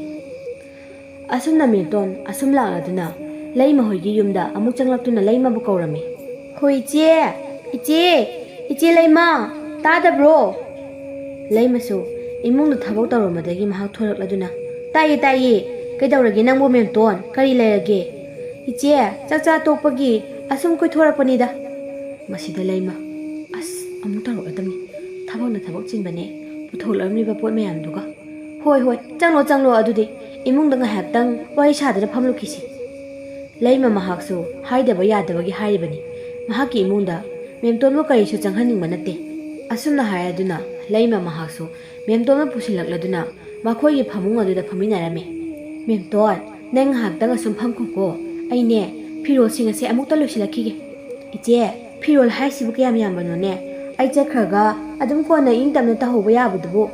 ꯑꯁꯨꯝꯅ ꯃꯦꯝꯇꯣꯟ ꯑꯁꯨꯝ ꯂꯥꯛꯂꯗꯨꯅ ꯂꯩꯃ ꯍꯣꯏꯒꯤ ꯌꯨꯝꯗ ꯑꯃꯨꯛ ꯆꯪꯂꯛꯇꯨꯅ ꯂꯩꯃꯕꯨ ꯀꯧꯔꯝꯃꯤ꯫ ꯍꯣꯏ ꯏꯆꯦ, ꯏꯆꯦ, ꯏꯆꯦ ꯂꯩꯃ, ꯇꯥꯗꯕ꯭ꯔꯣ? ꯂꯩꯃꯁꯨ ꯏꯃꯨꯡꯗ ꯊꯕꯛ ꯇꯧꯔꯝꯕꯗꯒꯤ ꯃꯍꯥꯛ ꯊꯣꯔꯛꯂꯗꯨꯅ, "ꯇꯥꯏꯌꯦ, ꯇꯥꯏꯌꯦ, ꯀꯩꯗꯧꯔꯒꯦ ꯅꯪꯕꯨ ꯃꯦꯝꯇꯣꯟ? ꯀꯔꯤ ꯂꯩꯔꯒꯦ?" "ꯏꯆꯦ, ꯆꯥꯛ ꯆꯥ ꯇꯣꯛꯄꯒꯤ ꯑꯁꯨꯝ ꯀꯣꯏꯊꯣꯔꯛꯄꯅꯤꯗ꯫" ꯃꯁꯤꯗ ꯂꯩꯃ, "ꯑꯁ, ꯑꯃꯨꯛ ꯇꯧꯔꯛꯂꯗꯝꯅꯤ, ꯊꯕꯛꯅ ꯊꯕꯛ ꯆꯤꯟꯕꯅꯦ, ꯄꯨꯊꯣꯛꯂꯛꯂꯝꯂꯤꯕ ꯄꯣꯠ ꯃꯌꯥꯝꯗꯨꯒ꯫ ꯍꯣꯏ, ꯍꯣꯏ, ꯆꯪꯂꯣ, ꯆꯪꯂꯣ, ꯑꯗꯨꯗꯤ ꯏꯃꯨꯡꯗ ꯉꯥꯏꯍꯥꯛꯇꯪ ꯋꯥꯔꯤ ꯁꯥꯗꯨꯅ ꯐꯝꯂꯨꯈꯤꯁꯤ꯫" ꯂꯩꯃ ꯃꯍꯥꯛꯁꯨ ꯍꯥꯏꯗꯕ ꯌꯥꯗꯕꯒꯤ ꯍꯥꯏꯔꯤꯕꯅꯤ꯫ ꯃꯍꯥꯛꯀꯤ ꯏꯃꯨꯡꯗ ꯃꯦꯝꯇꯣꯟꯕꯨ ꯀꯔꯤꯁꯨ ꯆꯪꯍꯟꯅꯤꯡꯕ ꯅꯠꯇꯦ꯫ ꯑꯁꯨꯝꯅ ꯍꯥꯏꯔꯗꯨꯅ ꯂꯩꯃ ꯃꯍꯥꯛꯁꯨ ꯃꯦꯝꯇꯣꯟꯕꯨ ꯄꯨꯁꯤꯜꯂꯛꯂꯗꯨꯅ ꯃꯈꯣꯏꯒꯤ ꯐꯃꯨꯡ ꯑꯗꯨꯗ ꯐꯝꯃꯤꯟꯅꯔꯝꯃꯤ꯫ "ꯃꯦꯝꯇꯣꯟ, ꯅꯪ ꯉꯥꯏꯍꯥꯛꯇꯪ ꯑꯁꯨꯝ ꯐꯝꯈꯣꯀꯣ꯫ ꯑꯩꯅꯦ, ꯐꯤꯔꯣꯜꯁꯤꯡ ꯑꯁꯦ ꯑꯃꯨꯛꯇ ꯂꯣꯏꯁꯤꯜꯂꯛꯈꯤꯒꯦ꯫" "ꯏꯆꯦ, ꯐꯤꯔꯣꯜ ꯍꯥꯏꯁꯤꯕꯨ ꯀꯌꯥꯝ ꯌꯥꯝꯕꯅꯣꯅꯦ? ꯑꯩ ꯆꯠꯈ꯭ꯔꯒ ꯑꯗꯨꯝ ꯀꯣꯟꯅ ꯏꯪ ꯇꯞꯅ ꯇꯧꯍꯧꯕ ꯌꯥꯕꯗꯨꯕꯨ꯫"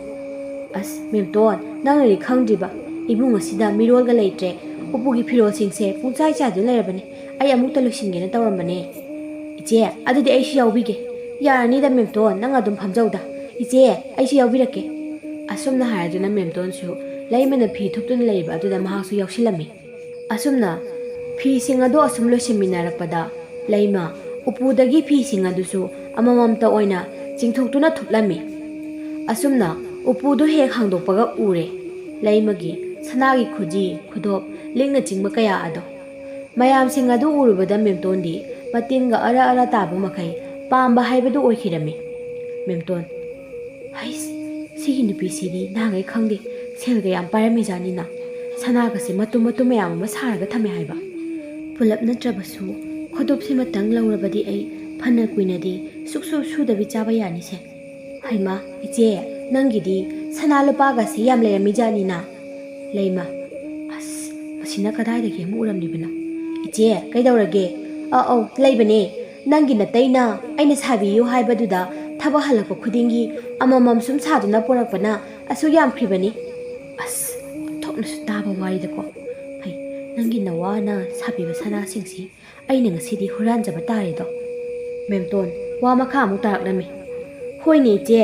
"ꯑꯁ, ꯃꯦꯝꯇꯣꯟ, ꯅꯪꯅꯗꯤ ꯈꯪꯗ꯭ꯔꯤꯕ, ꯏꯃꯨꯡ ꯑꯁꯤꯗ ꯃꯤꯔꯣꯜꯒ ꯂꯩꯇ꯭ꯔꯦ꯫ ꯎꯄꯨꯒꯤ ꯐꯤꯔꯣꯜꯁꯤꯡꯁꯦ ꯄꯨꯡꯆꯥꯏ ꯆꯥꯏꯗꯨꯅ ꯂꯩꯔꯕꯅꯤ꯫ ꯑꯩ ꯑꯃꯨꯛꯇ ꯂꯣꯏꯁꯤꯟꯒꯦꯅ ꯇꯧꯔꯝꯕꯅꯦ꯫" "ꯏꯆꯦ, ꯑꯗꯨꯗꯤ ꯑꯩꯁꯨ ꯌꯥꯎꯕꯤꯒꯦ꯫" "ꯌꯥꯔꯅꯤꯗ ꯃꯦꯝꯇꯣꯟ, ꯅꯪ ꯑꯗꯨꯝ ꯐꯝꯖꯧꯗ꯫ ꯏꯆꯦ, ꯑꯩꯁꯨ ꯌꯥꯎꯕꯤꯔꯛꯀꯦ꯫" ꯑꯁꯨꯝꯅ ꯍꯥꯏꯔꯗꯨꯅ ꯃꯦꯝꯇꯣꯟꯁꯨ ꯂꯩꯃꯅ ꯐꯤ ꯊꯨꯞꯇꯨꯅ ꯂꯩꯔꯤꯕ ꯑꯗꯨꯗ ꯃꯍꯥꯛꯁꯨ ꯌꯥꯎꯁꯤꯜꯂꯝꯃꯤ꯫ ꯑꯁꯨꯝꯅ ꯐꯤꯁꯤꯡ ꯑꯗꯨ ꯑꯁꯨꯝ ꯂꯣꯏꯁꯤꯟꯃꯤꯟꯅꯔꯛꯄꯗ ꯂꯩꯃ ꯎꯄꯨꯗꯒꯤ ꯐꯤꯁꯤꯡ ꯑꯗꯨꯁꯨ ꯑꯃꯃꯝꯇ ꯑꯣꯏꯅ ꯆꯤꯡꯊꯣꯛꯇꯨꯅ ꯊꯨꯞꯂꯝꯃꯤ꯫ ꯑꯁꯨꯝꯅ ꯎꯄꯨꯗꯨ ꯍꯦꯛ ꯍꯥꯡꯗꯣꯛꯄꯒ ꯎꯔꯦ ꯂꯩꯃꯒꯤ ꯁꯅꯥꯒꯤ ꯈꯨꯖꯤ, ꯈꯨꯗꯣꯞ, ꯂꯤꯛꯅꯆꯤꯡꯕ ꯀꯌꯥ ꯑꯗꯣ꯫ ꯃꯌꯥꯝꯁꯤꯡ ꯑꯗꯨ ꯎꯔꯨꯕꯗ ꯃꯦꯝꯇꯣꯟꯗꯤ ꯃꯇꯤꯟꯒ ꯑꯔ ꯑꯔ ꯇꯥꯕ ꯃꯈꯩ ꯄꯥꯝꯕ ꯍꯥꯏꯕꯗꯨ ꯑꯣꯏꯈꯤꯔꯝꯃꯤ꯫ ꯃꯦꯝꯇꯣꯟ, "ꯍꯩꯁ, ꯁꯤꯒꯤ ꯅꯨꯄꯤꯁꯤꯗꯤ ꯅꯍꯥꯟꯈꯩ ꯈꯪꯗꯦ, ꯁꯦꯜꯒ ꯌꯥꯝ ꯄꯥꯏꯔꯝꯃꯤꯖꯥꯠꯅꯤꯅ꯫ ꯁꯅꯥꯒꯁꯦ ꯃꯇꯨꯝ ꯃꯇꯨꯝ ꯃꯌꯥꯝ ꯑꯃ ꯁꯥꯔꯒ ꯊꯝꯃꯦ ꯍꯥꯏꯕ꯫ ꯄꯨꯂꯞ ꯅꯠꯇ꯭ꯔꯕꯁꯨ ꯈꯨꯗꯣꯞꯁꯤꯃꯇꯪ ꯂꯧꯔꯕꯗꯤ ꯑꯩ ꯐꯅ ꯀꯨꯏꯅꯗꯤ ꯁꯨꯛꯁꯨ ꯁꯨꯗꯕꯤ ꯆꯥꯕ ꯌꯥꯅꯤꯁꯦ꯫ ꯍꯩꯃꯥ, ꯏꯆꯦ, ꯅꯪꯒꯤꯗꯤ ꯁꯅꯥ ꯂꯨꯄꯥꯒꯁꯦ ꯌꯥꯝ ꯂꯩꯔꯝꯃꯤꯖꯥꯠꯅꯤꯅ꯫" ꯂꯩꯃ, "ꯑꯁ, ꯃꯁꯤꯅ ꯀꯗꯥꯏꯗꯒꯤ ꯑꯃꯨꯛ ꯎꯔꯝꯂꯤꯕꯅꯣ? ꯏꯆꯦ, ꯀꯩꯗꯧꯔꯒꯦ? ꯑ-, ꯑꯧ, ꯂꯩꯕꯅꯦ꯫ ꯅꯪꯒꯤ ꯅꯇꯩꯅ ꯑꯩꯅ ꯁꯥꯕꯤꯌꯨ ꯍꯥꯏꯕꯗꯨꯗ ꯊꯕꯛ ꯍꯜꯂꯛꯄ ꯈꯨꯗꯤꯡꯒꯤ ꯑꯃꯃꯝ ꯁꯨꯝ ꯁꯥꯗꯨꯅ ꯄꯨꯔꯛꯄꯅ ꯑꯁꯨꯛ ꯌꯥꯝꯈ꯭ꯔꯤꯕꯅꯤ꯫" ꯑꯁ, ꯑꯣꯟꯊꯣꯛꯅꯁꯨ ꯇꯥꯕ ꯋꯥꯔꯤꯗꯀꯣ꯫ ꯐꯩ, ꯅꯪꯒꯤ ꯅꯋꯥꯅ ꯁꯥꯕꯤꯕ ꯁꯅꯥꯁꯤꯡꯁꯤ ꯑꯩꯅ ꯉꯁꯤꯗꯤ ꯍꯨꯔꯥꯟꯖꯕ ꯇꯥꯔꯦꯗꯣ꯫ ꯃꯦꯝꯇꯣꯟ ꯋꯥ ꯃꯈꯥ ꯑꯃꯨꯛ ꯇꯥꯔꯛꯂꯝꯃꯤ꯫ "ꯍꯣꯏꯅꯦ ꯏꯆꯦ,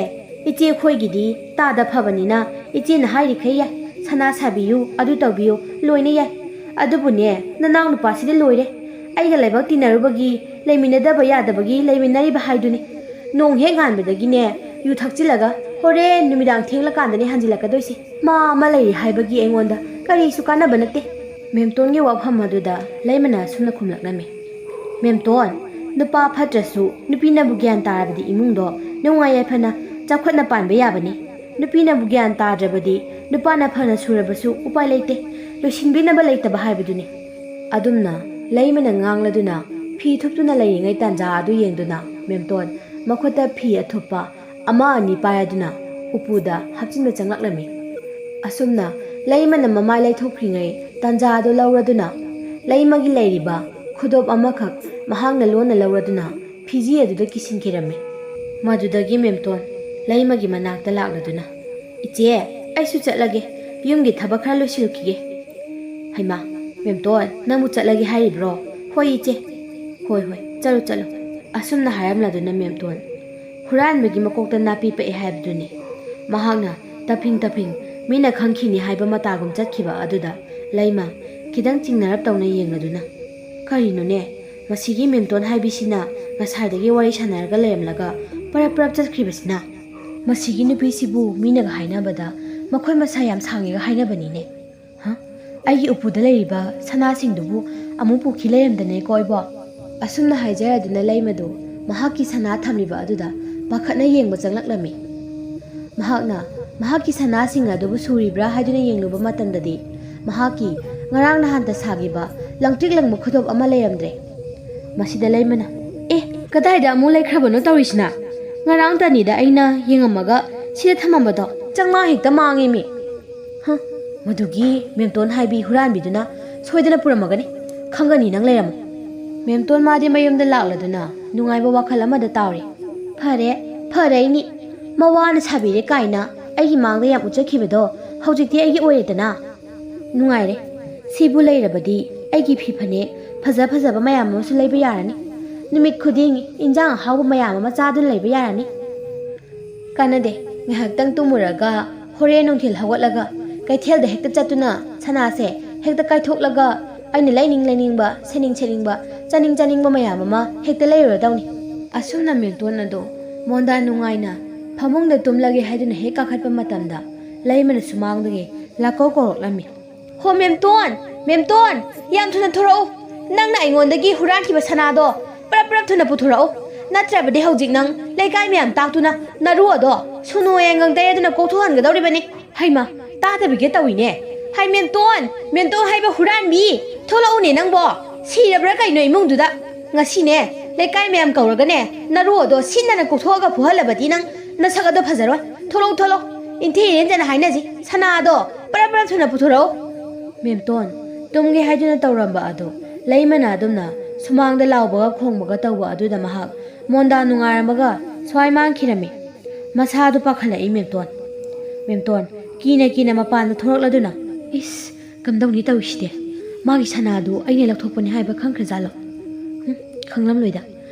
ꯏꯆꯦ ꯑꯩꯈꯣꯏꯒꯤꯗꯤ ꯇꯥꯗ ꯐꯕꯅꯤꯅ ꯏꯆꯦꯅ ꯍꯥꯏꯔꯤꯈꯩ ꯌꯥꯏ꯫ ꯁꯅꯥ ꯁꯥꯕꯤꯌꯨ, ꯑꯗꯨ ꯇꯧꯕꯤꯌꯨ, ꯂꯣꯏꯅ ꯌꯥꯏ꯫ ꯑꯗꯨꯕꯨꯅꯦ, ꯅꯅꯥꯎ ꯅꯨꯄꯥꯁꯤꯗꯤ ꯂꯣꯏꯔꯦ꯫ ꯑꯩꯒ ꯂꯥꯏꯕꯛ ꯇꯤꯟꯅꯔꯨꯕꯒꯤ, ꯂꯩꯃꯤꯟꯅꯗꯕ ꯌꯥꯗꯕꯒꯤ ꯂꯩꯃꯤꯟꯅꯔꯤꯕ ꯍꯥꯏꯗꯨꯅꯤ꯫ ꯅꯣꯡ ꯍꯦꯛ ꯉꯥꯟꯕꯗꯒꯤꯅꯦ, ꯌꯨ ꯊꯛꯆꯤꯜꯂꯒ ꯍꯣꯔꯦꯟ ꯅꯨꯃꯤꯗꯥꯡ ꯊꯦꯡꯂꯀꯥꯟꯗꯅꯦ ꯍꯟꯖꯤꯜꯂꯛꯀꯗꯣꯏꯁꯦ꯫ ꯃꯥ ꯑꯃ ꯂꯩꯔꯤ ꯍꯥꯏꯕꯒꯤ ꯑꯩꯉꯣꯟꯗ ꯀꯔꯤꯁꯨ ꯀꯥꯟꯅꯕ ꯅꯠꯇꯦ꯫ ꯃꯦꯝꯇꯣꯟꯒꯤ ꯋꯥꯐꯝ ꯑꯗꯨꯗ ꯂꯩꯃꯅ ꯑꯁꯨꯝꯅ ꯈꯨꯝꯂꯛꯂꯝꯃꯤ, "ꯃꯦꯝꯇꯣꯟ, ꯅꯨꯄꯥ ꯐꯠꯇ꯭ꯔꯁꯨ ꯅꯨꯄꯤꯅꯕꯨ ꯒ꯭ꯌꯥꯟ ꯇꯥꯔꯕꯗꯤ ꯏꯃꯨꯡꯗꯣ ꯅꯨꯡꯉꯥꯏ ꯌꯥꯏꯐꯅ ꯆꯥꯎꯈꯠꯅ ꯄꯥꯟꯕ ꯌꯥꯕꯅꯤ꯫ ꯅꯨꯄꯤꯅꯕꯨ ꯒ꯭ꯌꯥꯟ ꯇꯥꯗ꯭ꯔꯕꯗꯤ ꯅꯨꯄꯥꯅ ꯐꯅ ꯁꯨꯔꯕꯁꯨ ꯎꯄꯥꯏ ꯂꯩꯇꯦ, ꯂꯣꯏꯁꯤꯟꯕꯤꯅꯕ ꯂꯩꯇꯕ ꯍꯥꯏꯕꯗꯨꯅꯤ"꯫ ꯑꯗꯨꯝꯅ ꯂꯩꯃꯅ ꯉꯥꯡꯂꯗꯨꯅ ꯐꯤ ꯊꯨꯞꯇꯨꯅ ꯂꯩꯔꯤꯉꯩ ꯇꯥꯟꯖꯥ ꯑꯗꯨ ꯌꯦꯡꯗꯨꯅ ꯃꯦꯝꯇꯣꯟ ꯃꯈꯨꯠꯇ ꯐꯤ ꯑꯊꯨꯞꯄ ꯑꯃ ꯑꯅꯤ ꯄꯥꯏꯔꯗꯨꯅ ꯎꯄꯨꯗ ꯍꯥꯞꯆꯤꯟꯕ ꯆꯪꯂꯛꯂꯝꯃꯤ꯫ ꯑꯁꯨꯝꯅ ꯂꯩꯃꯅ ꯃꯃꯥꯏ ꯂꯩꯊꯣꯛꯈ꯭ꯔꯤꯉꯩ ꯇꯥꯟꯖꯥ ꯑꯗꯨ ꯂꯧꯔꯗꯨꯅ ꯂꯩꯃꯒꯤ ꯂꯩꯔꯤꯕ ꯈꯨꯗꯣꯞ ꯑꯃꯈꯛ ꯃꯍꯥꯛꯅ ꯂꯣꯟꯅ ꯂꯧꯔꯗꯨꯅ ꯐꯤꯖꯤ ꯑꯗꯨꯗ ꯀꯤꯁꯤꯟꯈꯤꯔꯝꯃꯤ꯫ ꯃꯗꯨꯗꯒꯤ ꯃꯦꯝꯇꯣꯟ ꯂꯩꯃꯒꯤ ꯃꯅꯥꯛꯇ ꯂꯥꯛꯂꯗꯨꯅ, "ꯏꯆꯦ, ꯑꯩꯁꯨ ꯆꯠꯂꯒꯦ, ꯌꯨꯝꯒꯤ ꯊꯕꯛ ꯈꯔ ꯂꯣꯏꯁꯤꯜꯂꯨꯈꯤꯒꯦ"꯫ "ꯍꯩꯃꯥ, ꯃꯦꯝꯇꯣꯟ, ꯅꯪꯕꯨ ꯆꯠꯂꯒꯦ ꯍꯥꯏꯔꯤꯕ꯭ꯔꯣ? ꯍꯣꯏ ꯏꯆꯦ"꯫ "ꯍꯣꯏ ꯍꯣꯏ, ꯆꯠꯂꯨ ꯆꯠꯂꯨ"꯫ ꯑꯁꯨꯝꯅ ꯍꯥꯏꯔꯝꯂꯗꯨꯅ ꯃꯦꯝꯇꯣꯟ ꯍꯨꯔꯥꯟꯕꯒꯤ ꯃꯀꯣꯛꯇ ꯅꯥꯄꯤ ꯄꯛꯑꯦ ꯍꯥꯏꯕꯗꯨꯅꯤ꯫ ꯃꯍꯥꯛꯅ ꯇꯞꯐꯤꯡ ꯇꯞꯐꯤꯡ ꯃꯤꯅ ꯈꯪꯈꯤꯅꯤ ꯍꯥꯏꯕ ꯃꯇꯥꯒꯨꯝ ꯆꯠꯈꯤꯕ ꯑꯗꯨꯗ ꯂꯩꯃ ꯈꯤꯇꯪ ꯆꯤꯡꯅꯔꯞ ꯇꯧꯅ ꯌꯦꯡꯂꯗꯨꯅ, "ꯀꯔꯤꯅꯣꯅꯦ? ꯃꯁꯤꯒꯤ ꯃꯦꯝꯇꯣꯟ ꯍꯥꯏꯕꯤꯁꯤꯅ ꯉꯁꯥꯏꯗꯒꯤ ꯋꯥꯔꯤ ꯁꯥꯟꯅꯔꯒ ꯂꯩꯔꯝꯂꯒ ꯄꯔꯞ ꯄꯔꯞ ꯆꯠꯈ꯭ꯔꯤꯕꯁꯤꯅ? ꯃꯁꯤꯒꯤ ꯅꯨꯄꯤꯁꯤꯕꯨ ꯃꯤꯅꯒ ꯍꯥꯏꯅꯕꯗ ꯃꯈꯣꯏ ꯃꯁꯥ ꯌꯥꯝ ꯁꯥꯡꯉꯦꯒ ꯍꯥꯏꯅꯕꯅꯤꯅꯦ꯫ ꯍ? ꯑꯩꯒꯤ ꯎꯄꯨꯗ ꯂꯩꯔꯤꯕ ꯁꯅꯥꯁꯤꯡꯗꯨꯕꯨ ꯑꯃꯨꯛ ꯄꯨꯈꯤ ꯂꯩꯔꯝꯗꯅꯦꯀꯣ ꯑꯩꯕꯣ"꯫ ꯑꯁꯨꯝꯅ ꯍꯥꯏꯖꯔꯗꯨꯅ ꯂꯩꯃꯗꯨ ꯃꯍꯥꯛꯀꯤ ꯁꯅꯥ ꯊꯝꯂꯤꯕ ꯑꯗꯨꯗ ꯄꯥꯈꯠꯅ ꯌꯦꯡꯕ ꯆꯪꯂꯛꯂꯝꯃꯤ꯫ ꯃꯍꯥꯛꯅ ꯃꯍꯥꯛꯀꯤ ꯁꯅꯥꯁꯤꯡ ꯑꯗꯨꯕꯨ ꯁꯨꯔꯤꯕ꯭ꯔꯥ ꯍꯥꯏꯗꯨꯅ ꯌꯦꯡꯂꯨꯕ ꯃꯇꯝꯗꯗꯤ ꯃꯍꯥꯛꯀꯤ ꯉꯔꯥꯡ ꯅꯍꯥꯟꯇ ꯁꯥꯈꯤꯕ ꯂꯪꯇ꯭ꯔꯤꯛ ꯂꯪꯕ ꯈꯨꯗꯣꯞ ꯑꯃ ꯂꯩꯔꯝꯗ꯭ꯔꯦ꯫ ꯃꯁꯤꯗ ꯂꯩꯃꯅ, "ꯑꯦ, ꯀꯗꯥꯏꯗ ꯑꯃꯨꯛ ꯂꯩꯈ꯭ꯔꯕꯅꯣ ꯇꯧꯔꯤꯁꯤꯅ? ꯉꯔꯥꯡꯇꯅꯤꯗ ꯑꯩꯅ ꯌꯦꯡꯉꯝꯃꯒ ꯁꯤꯗ ꯊꯝꯃꯝꯕꯗꯣ ꯆꯪꯃꯥꯡ ꯍꯦꯛꯇ ꯃꯥꯡꯉꯤꯃꯤ"꯫ "ꯍ, ꯃꯗꯨꯒꯤ ꯃꯦꯝꯇꯣꯟ ꯍꯥꯏꯕꯤ ꯍꯨꯔꯥꯟꯕꯤꯗꯨꯅ ꯁꯣꯏꯗꯅ ꯄꯨꯔꯝꯃꯒꯅꯤ꯫ ꯈꯪꯒꯅꯤ ꯅꯪ ꯂꯩꯔꯝꯃꯨ"꯫ ꯃꯦꯝꯇꯣꯟ ꯃꯥꯗꯤ ꯃꯌꯨꯝꯗ ꯂꯥꯛꯂꯗꯨꯅ ꯅꯨꯡꯉꯥꯏꯕ ꯋꯥꯈꯜ ꯑꯃꯗ ꯇꯥꯎꯔꯤ꯫ "ꯐꯔꯦ, ꯐꯔꯦ, ꯑꯩꯅꯤ ꯃꯋꯥꯅ ꯁꯥꯕꯤꯔꯦ ꯀꯥꯏꯅ ꯑꯩꯒꯤ ꯃꯥꯡꯗ ꯌꯥꯝ ꯎꯠꯆꯈꯤꯕꯗꯣ ꯍꯧꯖꯤꯛꯇꯤ ꯑꯩꯒꯤ ꯑꯣꯏꯔꯦꯗꯅ꯫ ꯅꯨꯡꯉꯥꯏꯔꯦ꯫ ꯁꯤꯕꯨ ꯂꯩꯔꯕꯗꯤ ꯑꯩꯒꯤ ꯐꯤ ꯐꯅꯦꯛ ꯐꯖ ꯐꯖꯕ ꯃꯌꯥꯝ ꯑꯃꯁꯨ ꯂꯩꯕ ꯌꯥꯔꯅꯤ꯫ ꯅꯨꯃꯤꯠ ꯈꯨꯗꯤꯡ ꯏꯟꯖꯥꯡ ꯑꯍꯥꯎꯕ ꯃꯌꯥꯝ ꯑꯃ ꯆꯥꯗꯨꯅ ꯂꯩꯕ ꯌꯥꯔꯅꯤ"꯫ "ꯀꯥꯟꯅꯗꯦ꯫ ꯉꯥꯏꯍꯥꯛꯇꯪ ꯇꯨꯝꯃꯨꯔꯒ ꯍꯣꯔꯦꯟ ꯅꯨꯡꯊꯤꯜ ꯍꯧꯒꯠꯂꯒ ꯀꯩꯊꯦꯜꯗ ꯍꯦꯛꯇ ꯆꯠꯇꯨꯅ ꯁꯅꯥꯁꯦ ꯍꯦꯛꯇ ꯀꯥꯏꯊꯣꯛꯂꯒ ꯑꯩꯅ ꯂꯩꯅꯤꯡ ꯂꯩꯅꯤꯡꯕ, ꯁꯦꯠꯅꯤꯡ ꯁꯦꯠꯅꯤꯡꯕ ꯆꯥꯅꯤꯡ ꯆꯥꯅꯤꯡꯕ ꯃꯌꯥꯝ ꯑꯃ ꯍꯦꯛꯇ ꯂꯩꯔꯨꯔꯗꯧꯅꯤ꯫ ꯑꯁꯨꯝꯅ ꯃꯦꯝꯇꯣꯟ ꯑꯗꯨ ꯃꯣꯟꯗꯥ ꯅꯨꯡꯉꯥꯏꯅ ꯐꯃꯨꯡꯗ ꯇꯨꯝꯂꯒꯦ ꯍꯥꯏꯗꯨꯅ ꯍꯦꯛ ꯀꯥꯈꯠꯄ ꯃꯇꯝꯗ, ꯂꯩꯃꯅ ꯁꯨꯃꯥꯡꯗꯒꯤ ꯂꯥꯛꯀꯧ ꯀꯧꯔꯛꯂꯝꯃꯤ꯫ "ꯍꯣ ꯃꯦꯝꯇꯣꯟ, ꯃꯦꯝꯇꯣꯟ, ꯌꯥꯝ ꯊꯨꯅ ꯊꯣꯔꯛꯎ꯫ ꯅꯪꯅ ꯑꯩꯉꯣꯟꯗꯒꯤ ꯍꯨꯔꯥꯟꯈꯤꯕ ꯁꯅꯥꯗꯣ ꯄꯔꯞ ꯄꯔꯞ ꯊꯨꯅ ꯄꯨꯊꯣꯔꯛꯎ꯫ ꯅꯠꯇ꯭ꯔꯕꯗꯤ ꯍꯧꯖꯤꯛ ꯅꯪ ꯂꯩꯀꯥꯏ ꯃꯌꯥꯝ ꯇꯥꯛꯇꯨꯅ ꯅꯔꯨ ꯑꯗꯣ ꯁꯨꯅꯨ ꯌꯥꯏꯉꯪ ꯇꯩ ꯑꯗꯨꯅ ꯀꯣꯛꯊꯣꯛꯍꯟꯒꯗꯧꯔꯤꯕꯅꯤ꯫" "ꯍꯩꯃ, ꯇꯥꯗꯕꯤꯒ ꯇꯧꯏꯅꯦ꯫ ꯍꯥꯏ ꯃꯦꯝꯇꯣꯟ, ꯃꯦꯝꯇꯣꯟ ꯍꯥꯏꯕ ꯍꯨꯔꯥꯟꯕꯤ, ꯊꯣꯛꯂꯛꯎꯅꯦ ꯅꯪꯕꯣ꯫ ꯁꯤꯔꯕ꯭ꯔꯥ ꯀꯩꯅꯣ ꯏꯃꯨꯡꯗꯨꯗ? ꯉꯁꯤꯅꯦ, ꯂꯩꯀꯥꯏ ꯃꯌꯥꯝ ꯀꯧꯔꯒꯅꯦ, ꯅꯔꯨ ꯑꯗꯣ ꯁꯤꯠꯅꯅ ꯀꯣꯛꯊꯣꯛꯑꯒ ꯐꯨꯍꯜꯂꯕꯗꯤ ꯅꯪ ꯅꯁꯛ ꯑꯗꯣ ꯐꯖꯔꯣꯏ꯫ ꯊꯣꯛꯂꯛꯎ, ꯊꯣꯛꯂꯛꯎ꯫ ꯏꯟꯊꯤ ꯏꯔꯦꯟꯖꯅ ꯍꯥꯏꯅꯁꯤ꯫ ꯁꯅꯥꯗꯣ ꯄꯔꯞ ꯄꯔꯞ ꯊꯨꯅ ꯄꯨꯊꯣꯔꯛꯎ꯫" ꯃꯦꯝꯇꯣꯟ, ꯇꯨꯝꯒꯦ ꯍꯥꯏꯗꯨꯅ ꯇꯧꯔꯝꯕ ꯑꯗꯨ ꯂꯩꯃꯅ ꯑꯗꯨꯝꯅ ꯁꯨꯃꯥꯡꯗ ꯂꯥꯎꯕꯒ ꯈꯣꯡꯕꯒ ꯇꯧꯕ ꯑꯗꯨꯗ ꯃꯍꯥꯛ ꯃꯣꯟꯗꯥ ꯅꯨꯡꯉꯥꯏꯔꯝꯃꯒ ꯁ꯭ꯋꯥꯏ ꯃꯥꯡꯈꯤꯔꯝꯃꯤ꯫ ꯃꯁꯥꯗꯨ ꯄꯥꯈꯠꯂꯛꯏ ꯃꯦꯝꯇꯣꯟ꯫ ꯃꯦꯝꯇꯣꯟ, ꯀꯤꯅ ꯀꯤꯅ ꯃꯄꯥꯟꯗ ꯊꯣꯔꯛꯂꯗꯨꯅ, "ꯏꯁ, ꯀꯝꯗꯧꯅꯤ ꯇꯧꯔꯤꯁꯤꯗꯤ? ꯃꯥꯒꯤ ꯁꯅꯥꯗꯨ ꯑꯩꯅ ꯂꯧꯊꯣꯛꯄꯅꯤ ꯍꯥꯏꯕ ꯈꯪꯈ꯭ꯔꯖꯥꯠꯂꯣ? ꯍꯨꯝ, ꯈꯪꯂꯝꯂꯣꯏꯗ꯫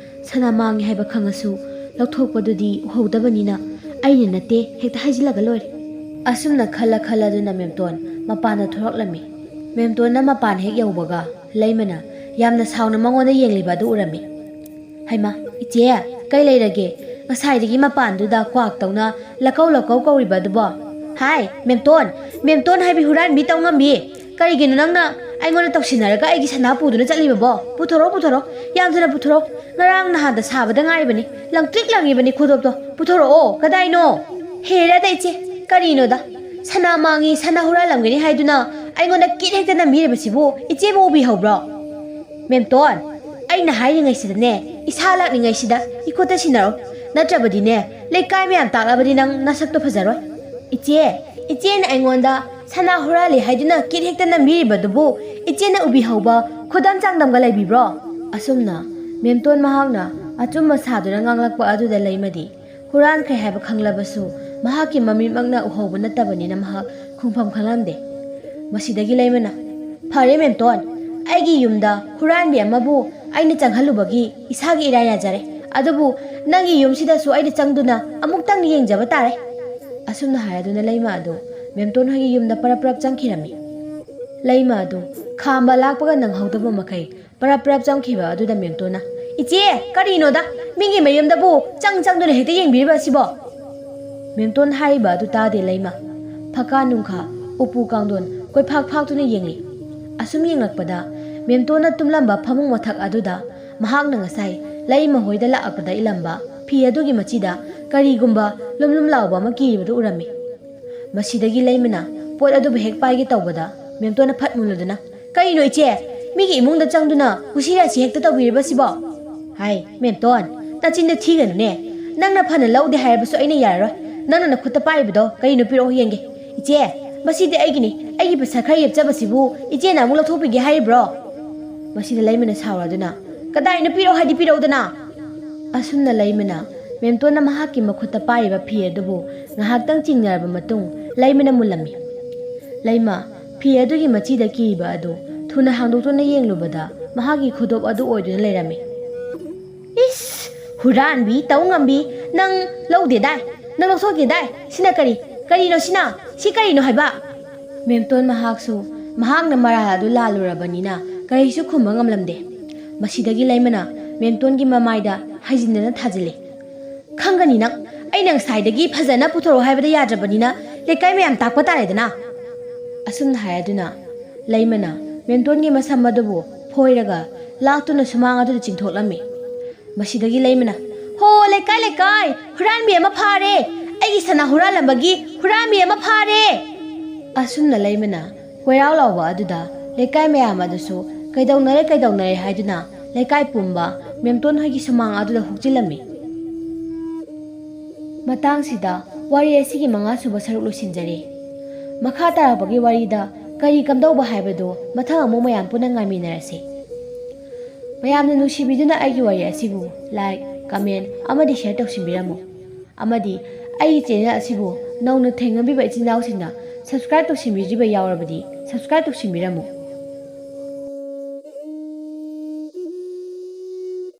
ꯁꯅꯥ ꯃꯥꯡꯉꯤ ꯍꯥꯏꯕ ꯈꯪꯉꯁꯨ ꯂꯧꯊꯣꯛꯄꯗꯨꯗꯤ ꯎꯍꯧꯗꯕꯅꯤꯅ ꯑꯩꯅ ꯅꯠꯇꯦ, ꯍꯦꯛꯇ ꯍꯥꯏꯖꯤꯜꯂꯒ ꯂꯣꯏꯔꯦ꯫" ꯑꯁꯨꯝꯅ ꯈꯜꯂ ꯈꯜꯂꯗꯨꯅ ꯃꯦꯝꯇꯣꯟ ꯃꯄꯥꯟꯗ ꯊꯣꯔꯛꯂꯝꯃꯤ꯫ ꯃꯦꯝꯇꯣꯟꯅ ꯃꯄꯥꯟ ꯍꯦꯛ ꯌꯧꯕꯒ ꯂꯩꯃꯅ ꯌꯥꯝꯅ ꯁꯥꯎꯅ ꯃꯉꯣꯟꯗ ꯌꯦꯡꯂꯤꯕ ꯑꯗꯨ ꯎꯔꯝꯃꯤ꯫ "ꯍꯩꯃꯥ, ꯏꯆꯦ, ꯀꯩ ꯂꯩꯔꯒꯦ? ꯉꯁꯥꯏꯗꯒꯤ ꯃꯄꯥꯟꯗꯨꯗ ꯀ꯭ꯋꯥꯛ ꯇꯧꯅ ꯂꯀꯧ ꯂꯀꯧ ꯀꯧꯔꯤꯕ ꯑꯗꯨꯕꯣ? ꯍꯥꯏ, ꯃꯦꯝꯇꯣꯟ, ꯃꯦꯝꯇꯣꯟ ꯍꯥꯏꯕꯤ ꯍꯨꯔꯥꯟꯕꯤ ꯇꯧ ꯉꯝꯕꯤ! ꯀꯔꯤꯒꯤꯅꯣ ꯅꯪꯅ ꯑꯩꯉꯣꯟꯗ ꯇꯧꯁꯤꯟꯅꯔꯒ ꯑꯩꯒꯤ ꯁꯅꯥ ꯄꯨꯗꯨꯅ ꯆꯠꯂꯤꯕꯕꯣ? ꯄꯨꯊꯣꯔꯛꯑꯣ, ꯄꯨꯊꯣꯔꯛꯑꯣ, ꯌꯥꯝ ꯊꯨꯅ ꯄꯨꯊꯣꯔꯛꯑꯣ꯫ ꯉꯔꯥꯡ ꯅꯍꯥꯟꯗ ꯁꯥꯕꯗ ꯉꯥꯏꯔꯤꯕꯅꯤ, ꯂꯪꯇ꯭ꯔꯤꯛ ꯂꯪꯉꯤꯕꯅꯤ ꯈꯨꯗꯣꯞꯇꯣ꯫ ꯄꯨꯊꯣꯔꯛꯑꯣ, ꯀꯗꯥꯏꯅꯣ?" "ꯍꯦꯔꯥꯗ ꯏꯆꯦ, ꯀꯔꯤꯅꯣꯗ? ꯁꯅꯥ ꯃꯥꯡꯉꯤ, ꯁꯅꯥ ꯍꯨꯔꯥꯜꯂꯝꯒꯅꯤ ꯍꯥꯏꯗꯨꯅ ꯑꯩꯉꯣꯟꯗ ꯀꯤꯠ ꯍꯦꯛꯇ ꯅꯝꯕꯤꯔꯤꯕꯁꯤꯕꯨ ꯏꯆꯦꯕꯨ ꯎꯕꯤꯍꯧꯕ꯭ꯔꯣ?" "ꯃꯦꯝꯇꯣꯟ, ꯑꯩꯅ ꯍꯥꯏꯔꯤꯉꯩꯁꯤꯗꯅꯦ, ꯏꯁꯥ ꯂꯥꯛꯂꯤꯉꯩꯁꯤꯗ ꯏꯈꯨꯠꯇ ꯁꯤꯟꯅꯔꯣ꯫ ꯅꯠꯇ꯭ꯔꯕꯗꯤꯅꯦ, ꯂꯩꯀꯥꯏ ꯃꯌꯥꯝ ꯇꯥꯛꯂꯕꯗꯤ ꯅꯪ ꯅꯁꯛꯇꯣ ꯐꯖꯔꯣꯏ꯫" "ꯏꯆꯦ, ꯏꯆꯦꯅ ꯑꯩꯉꯣꯟꯗ ꯁꯅꯥ ꯍꯨꯔꯥꯜꯂꯤ ꯍꯥꯏꯗꯨꯅ ꯀꯤꯠ ꯍꯦꯛꯇ ꯅꯝꯕꯤꯔꯤꯕꯗꯨꯕꯨ ꯏꯆꯦꯅ ꯎꯕꯤꯍꯧꯕ ꯈꯨꯗꯝ ꯆꯥꯡꯗꯝꯒ ꯂꯩꯕꯤꯕ꯭ꯔꯣ?" ꯑꯁꯨꯝꯅ ꯃꯦꯝꯇꯣꯟ ꯃꯍꯥꯛꯅ ꯑꯆꯨꯝꯕ ꯁꯥꯗꯨꯅ ꯉꯥꯡꯂꯛꯄ ꯑꯗꯨꯗ ꯂꯩꯃꯗꯤ ꯍꯨꯔꯥꯟꯈ꯭ꯔꯦ ꯍꯥꯏꯕ ꯈꯪꯂꯕꯁꯨ ꯃꯍꯥꯛꯀꯤ ꯃꯃꯤꯠꯃꯛꯅ ꯎꯍꯧꯕ ꯅꯠꯇꯕꯅꯤꯅ ꯃꯍꯥꯛ ꯈꯨꯝꯐꯝ ꯈꯪꯂꯝꯗꯦ꯫ ꯃꯁꯤꯗꯒꯤ ꯂꯩꯃꯅ, "ꯐꯔꯦ ꯃꯦꯝꯇꯣꯟ, ꯑꯩꯒꯤ ꯌꯨꯝꯗ ꯍꯨꯔꯥꯟꯕꯤ ꯑꯃꯕꯨ ꯑꯩꯅ ꯆꯪꯍꯜꯂꯨꯕꯒꯤ ꯏꯁꯥꯒꯤ ꯏꯔꯥꯏ ꯌꯥꯖꯔꯦ꯫ ꯑꯗꯨꯕꯨ ꯅꯪꯒꯤ ꯌꯨꯝꯁꯤꯗꯁꯨ ꯑꯩꯅ ꯆꯪꯗꯨꯅ ꯑꯃꯨꯛꯇꯪ ꯌꯦꯡꯖꯕ ꯇꯥꯔꯦ꯫" ꯑꯁꯨꯝꯅ ꯍꯥꯏꯔꯗꯨꯅ ꯂꯩꯃ ꯑꯗꯨ ꯃꯦꯝꯇꯣꯟ ꯍꯣꯏꯒꯤ ꯌꯨꯝꯗ ꯄꯔꯞ ꯄꯔꯞ ꯆꯪꯈꯤꯔꯝꯃꯤ꯫ ꯂꯩꯃ ꯑꯗꯨ ꯈꯥꯝꯕ ꯂꯥꯛꯄꯒ ꯅꯪꯍꯧꯗꯕ ꯃꯈꯩ ꯄꯔꯞ ꯄꯔꯞ ꯆꯪꯈꯤꯕ ꯑꯗꯨꯗ ꯃꯦꯝꯇꯣꯟꯅ, "ꯏꯆꯦ, ꯀꯔꯤꯅꯣꯗ? ꯃꯤꯒꯤ ꯃꯌꯨꯝꯗꯕꯨ ꯆꯪ ꯆꯪꯗꯨꯅ ꯍꯦꯛꯇ ꯌꯦꯡꯕꯤꯔꯤꯕ ꯑꯁꯤꯕꯣ?" ꯃꯦꯝꯇꯣꯟ ꯍꯥꯏꯔꯤꯕ ꯑꯗꯨ ꯇꯥꯗꯦ ꯂꯩꯃ꯫ ꯐꯛꯀꯥ ꯅꯨꯡꯈꯥ, ꯎꯄꯨ ꯀꯥꯡꯊꯣꯟ ꯀꯣꯏꯐꯥꯛ ꯐꯥꯛꯇꯨꯅ ꯌꯦꯡꯂꯤ꯫ ꯑꯁꯨꯝ ꯌꯦꯡꯂꯛꯄꯗ ꯃꯦꯝꯇꯣꯟꯅ ꯇꯨꯝꯂꯝꯕ ꯐꯃꯨꯡ ꯃꯊꯛ ꯑꯗꯨꯗ ꯃꯍꯥꯛꯅ ꯉꯁꯥꯏ ꯂꯩꯃ ꯍꯣꯏꯗ ꯂꯥꯛꯄꯗ ꯏꯜꯂꯝꯕ ꯐꯤ ꯑꯗꯨꯒꯤ ꯃꯆꯤꯗ ꯀꯔꯤꯒꯨꯝꯕ ꯂꯨꯝ ꯂꯨꯝ ꯂꯥꯎꯕ ꯑꯃ ꯀꯤꯔꯤꯕꯗꯨ ꯎꯔꯝꯃꯤ꯫ ꯃꯁꯤꯗꯒꯤ ꯂꯩꯃꯅ ꯄꯣꯠ ꯑꯗꯨꯕꯨ ꯍꯦꯛ ꯄꯥꯏꯒꯦ ꯇꯧꯕꯗ ꯃꯦꯝꯇꯣꯟꯅ ꯐꯠ ꯃꯨꯜꯂꯨꯗꯨꯅ, "ꯀꯔꯤꯅꯣ ꯏꯆꯦ? ꯃꯤꯒꯤ ꯏꯃꯨꯡꯗ ꯆꯪꯗꯨꯅ ꯀꯨꯁꯤꯔꯥꯁꯤ ꯍꯦꯛꯇ ꯇꯧꯕꯤꯔꯤꯕꯁꯤꯕꯣ?" "ꯍꯥꯏ, ꯃꯦꯝꯇꯣꯟ, ꯅꯆꯤꯟꯗ ꯊꯤꯒꯅꯨꯅꯦ꯫ ꯅꯪꯅ ꯐꯅ ꯂꯧꯗꯦ ꯍꯥꯏꯔꯕꯁꯨ ꯑꯩꯅ ꯌꯥꯔꯔꯣꯏ꯫ ꯅꯪꯅ ꯅꯈꯨꯠꯇ ꯄꯥꯏꯔꯤꯕꯗꯣ ꯀꯔꯤꯅꯣ, ꯄꯤꯔꯛꯑꯣ ꯌꯦꯡꯒꯦ꯫ ꯏꯆꯦ, ꯃꯁꯤꯗꯤ ꯑꯩꯒꯤꯅꯤ꯫ ꯑꯩꯒꯤ ꯄꯩꯁꯥ ꯈꯔ ꯌꯦꯞꯆꯕꯁꯤꯕꯨ ꯏꯆꯦꯅ ꯑꯃꯨꯛ ꯂꯧꯊꯣꯛꯄꯤꯒꯦ ꯍꯥꯏꯔꯤꯕ꯭ꯔꯣ?" ꯃꯁꯤꯗ ꯂꯩꯃꯅ ꯁꯥꯎꯔꯗꯨꯅ, "ꯀꯗꯥꯏꯅꯣ? ꯄꯤꯔꯛꯑꯣ ꯍꯥꯏꯗꯤ ꯄꯤꯔꯛꯎꯗꯅ!" ꯑꯁꯨꯝꯅ ꯂꯩꯃꯅ ꯃꯦꯝꯇꯣꯟꯅ ꯃꯍꯥꯛꯀꯤ ꯃꯈꯨꯠꯇ ꯄꯥꯏꯔꯤꯕ ꯐꯤ ꯑꯗꯨꯕꯨ ꯉꯥꯏꯍꯥꯛꯇꯪ ꯆꯤꯡꯅꯔꯕ ꯃꯇꯨꯡ ꯂꯩꯃꯅ ꯃꯨꯜꯂꯝꯃꯤ꯫ ꯂꯩꯃ, ꯐꯤ ꯑꯗꯨꯒꯤ ꯃꯆꯤꯗ ꯀꯤꯔꯤꯕ ꯑꯗꯨ ꯊꯨꯅ ꯍꯥꯡꯗꯣꯛꯇꯨꯅ ꯌꯦꯡꯂꯨꯕꯗ ꯃꯍꯥꯛꯀꯤ ꯈꯨꯗꯣꯞ ꯑꯗꯨ ꯑꯣꯏꯗꯨꯅ ꯂꯩꯔꯝꯃꯤ꯫ "ꯏꯁ! ꯍꯨꯔꯥꯟꯕꯤ, ꯇꯧ ꯉꯝꯕꯤ! ꯅꯪ ꯂꯧꯗꯦꯗꯥꯏ? ꯅꯪ ꯂꯧꯊꯣꯛꯇꯦꯗꯥꯏ? ꯁꯤꯅ ꯀꯔꯤ? ꯀꯔꯤꯅꯣ ꯁꯤꯅ? ꯁꯤ ꯀꯔꯤꯅꯣ ꯍꯥꯏꯕ?" ꯃꯦꯝꯇꯣꯟ ꯃꯍꯥꯛꯁꯨ ꯃꯍꯥꯛꯅ ꯃꯔꯥꯜ ꯑꯗꯨ ꯂꯥꯜꯂꯨꯔꯕꯅꯤꯅ ꯀꯔꯤꯁꯨ ꯈꯨꯝꯕ ꯉꯝꯂꯝꯗꯦ꯫ ꯃꯁꯤꯗꯒꯤ ꯂꯩꯃꯅ ꯃꯦꯝꯇꯣꯟꯒꯤ ꯃꯃꯥꯏꯗ ꯍꯥꯏꯖꯤꯟꯗꯅ ꯊꯥꯖꯤꯜꯂꯤ꯫ "ꯈꯪꯒꯅꯤ ꯅꯪ꯫ ꯑꯩꯅ ꯉꯁꯥꯏꯗꯒꯤ ꯐꯖꯅ ꯄꯨꯊꯣꯔꯛꯑꯣ ꯍꯥꯏꯕꯗ ꯌꯥꯗ꯭ꯔꯕꯅꯤꯅ ꯂꯩꯀꯥꯏ ꯃꯌꯥꯝ ꯇꯥꯛꯄ ꯇꯥꯔꯦꯗꯅ!" ꯑꯁꯨꯝꯅ ꯍꯥꯏꯔꯗꯨꯅ ꯂꯩꯃꯅ ꯃꯦꯝꯇꯣꯟꯒꯤ ꯃꯁꯝ ꯑꯗꯨꯕꯨ ꯐꯣꯏꯔꯒ ꯂꯥꯛꯇꯨꯅ ꯁꯨꯃꯥꯡ ꯑꯗꯨꯗ ꯆꯤꯡꯊꯣꯛꯂꯝꯃꯤ꯫ ꯃꯁꯤꯗꯒꯤ ꯂꯩꯃꯅ, "ꯍꯣ, ꯂꯩꯀꯥꯏ, ꯂꯩꯀꯥꯏ! ꯍꯨꯔꯥꯟꯕꯤ ꯑꯃ ꯐꯥꯔꯦ! ꯑꯩꯒꯤ ꯁꯅꯥ ꯍꯨꯔꯥꯜꯂꯝꯕꯒꯤ ꯍꯨꯔꯥꯟꯕꯤ ꯑꯃ ꯐꯥꯔꯦ!" ꯑꯁꯨꯝꯅ ꯂꯩꯃꯅ ꯀꯣꯏꯔꯥꯎ ꯂꯥꯎꯕ ꯑꯗꯨꯗ ꯂꯩꯀꯥꯏ ꯃꯌꯥꯝ ꯑꯗꯨꯁꯨ ꯀꯩꯗꯧꯅꯔꯦ, ꯀꯩꯗꯧꯅꯔꯦ ꯍꯥꯏꯗꯨꯅ ꯂꯩꯀꯥꯏ ꯄꯨꯝꯕ ꯃꯦꯝꯇꯣꯟ ꯍꯣꯏꯒꯤ ꯁꯨꯃꯥꯡ ꯑꯗꯨꯗ ꯍꯨꯛꯆꯤꯜꯂꯝꯃꯤ꯫ ꯃꯇꯥꯡꯁꯤꯗ ꯋꯥꯔꯤ ꯑꯁꯤꯒꯤ ꯃꯉꯥꯁꯨꯕ ꯁꯔꯨꯛ ꯂꯣꯏꯁꯤꯟꯖꯔꯦ꯫ ꯃꯈꯥ ꯇꯥꯔꯛꯄꯒꯤ ꯋꯥꯔꯤꯗ ꯀꯔꯤ ꯀꯝꯗꯧꯕ ꯍꯥꯏꯕꯗꯨ ꯃꯊꯪ ꯑꯃꯨꯛ ꯃꯌꯥꯝ ꯄꯨꯟꯅ ꯉꯥꯏꯃꯤꯟꯅꯔꯁꯤ꯫ ꯃꯌꯥꯝꯅ ꯅꯨꯡꯁꯤꯕꯤꯗꯨꯅ ꯑꯩꯒꯤ ꯋꯥꯔꯤ ꯑꯁꯤꯕꯨ like, comment ꯑꯃꯗꯤ share ꯇꯧꯁꯤꯟꯕꯤꯔꯝꯃꯨ꯫ ꯑꯃꯗꯤ ꯑꯩꯒꯤ channel ꯑꯁꯤꯕꯨ ꯅꯧꯅ ꯊꯦꯡꯅꯕꯤꯕ ꯏꯆꯤꯟ ꯏꯅꯥꯎꯁꯤꯡꯅ subscribe ꯇꯧꯁꯤꯟꯕꯤꯗ꯭ꯔꯤꯕ ꯌꯥꯎꯔꯕꯗꯤ subscribe ꯇꯧꯁꯤꯟꯕꯤꯔꯝꯃꯨ꯫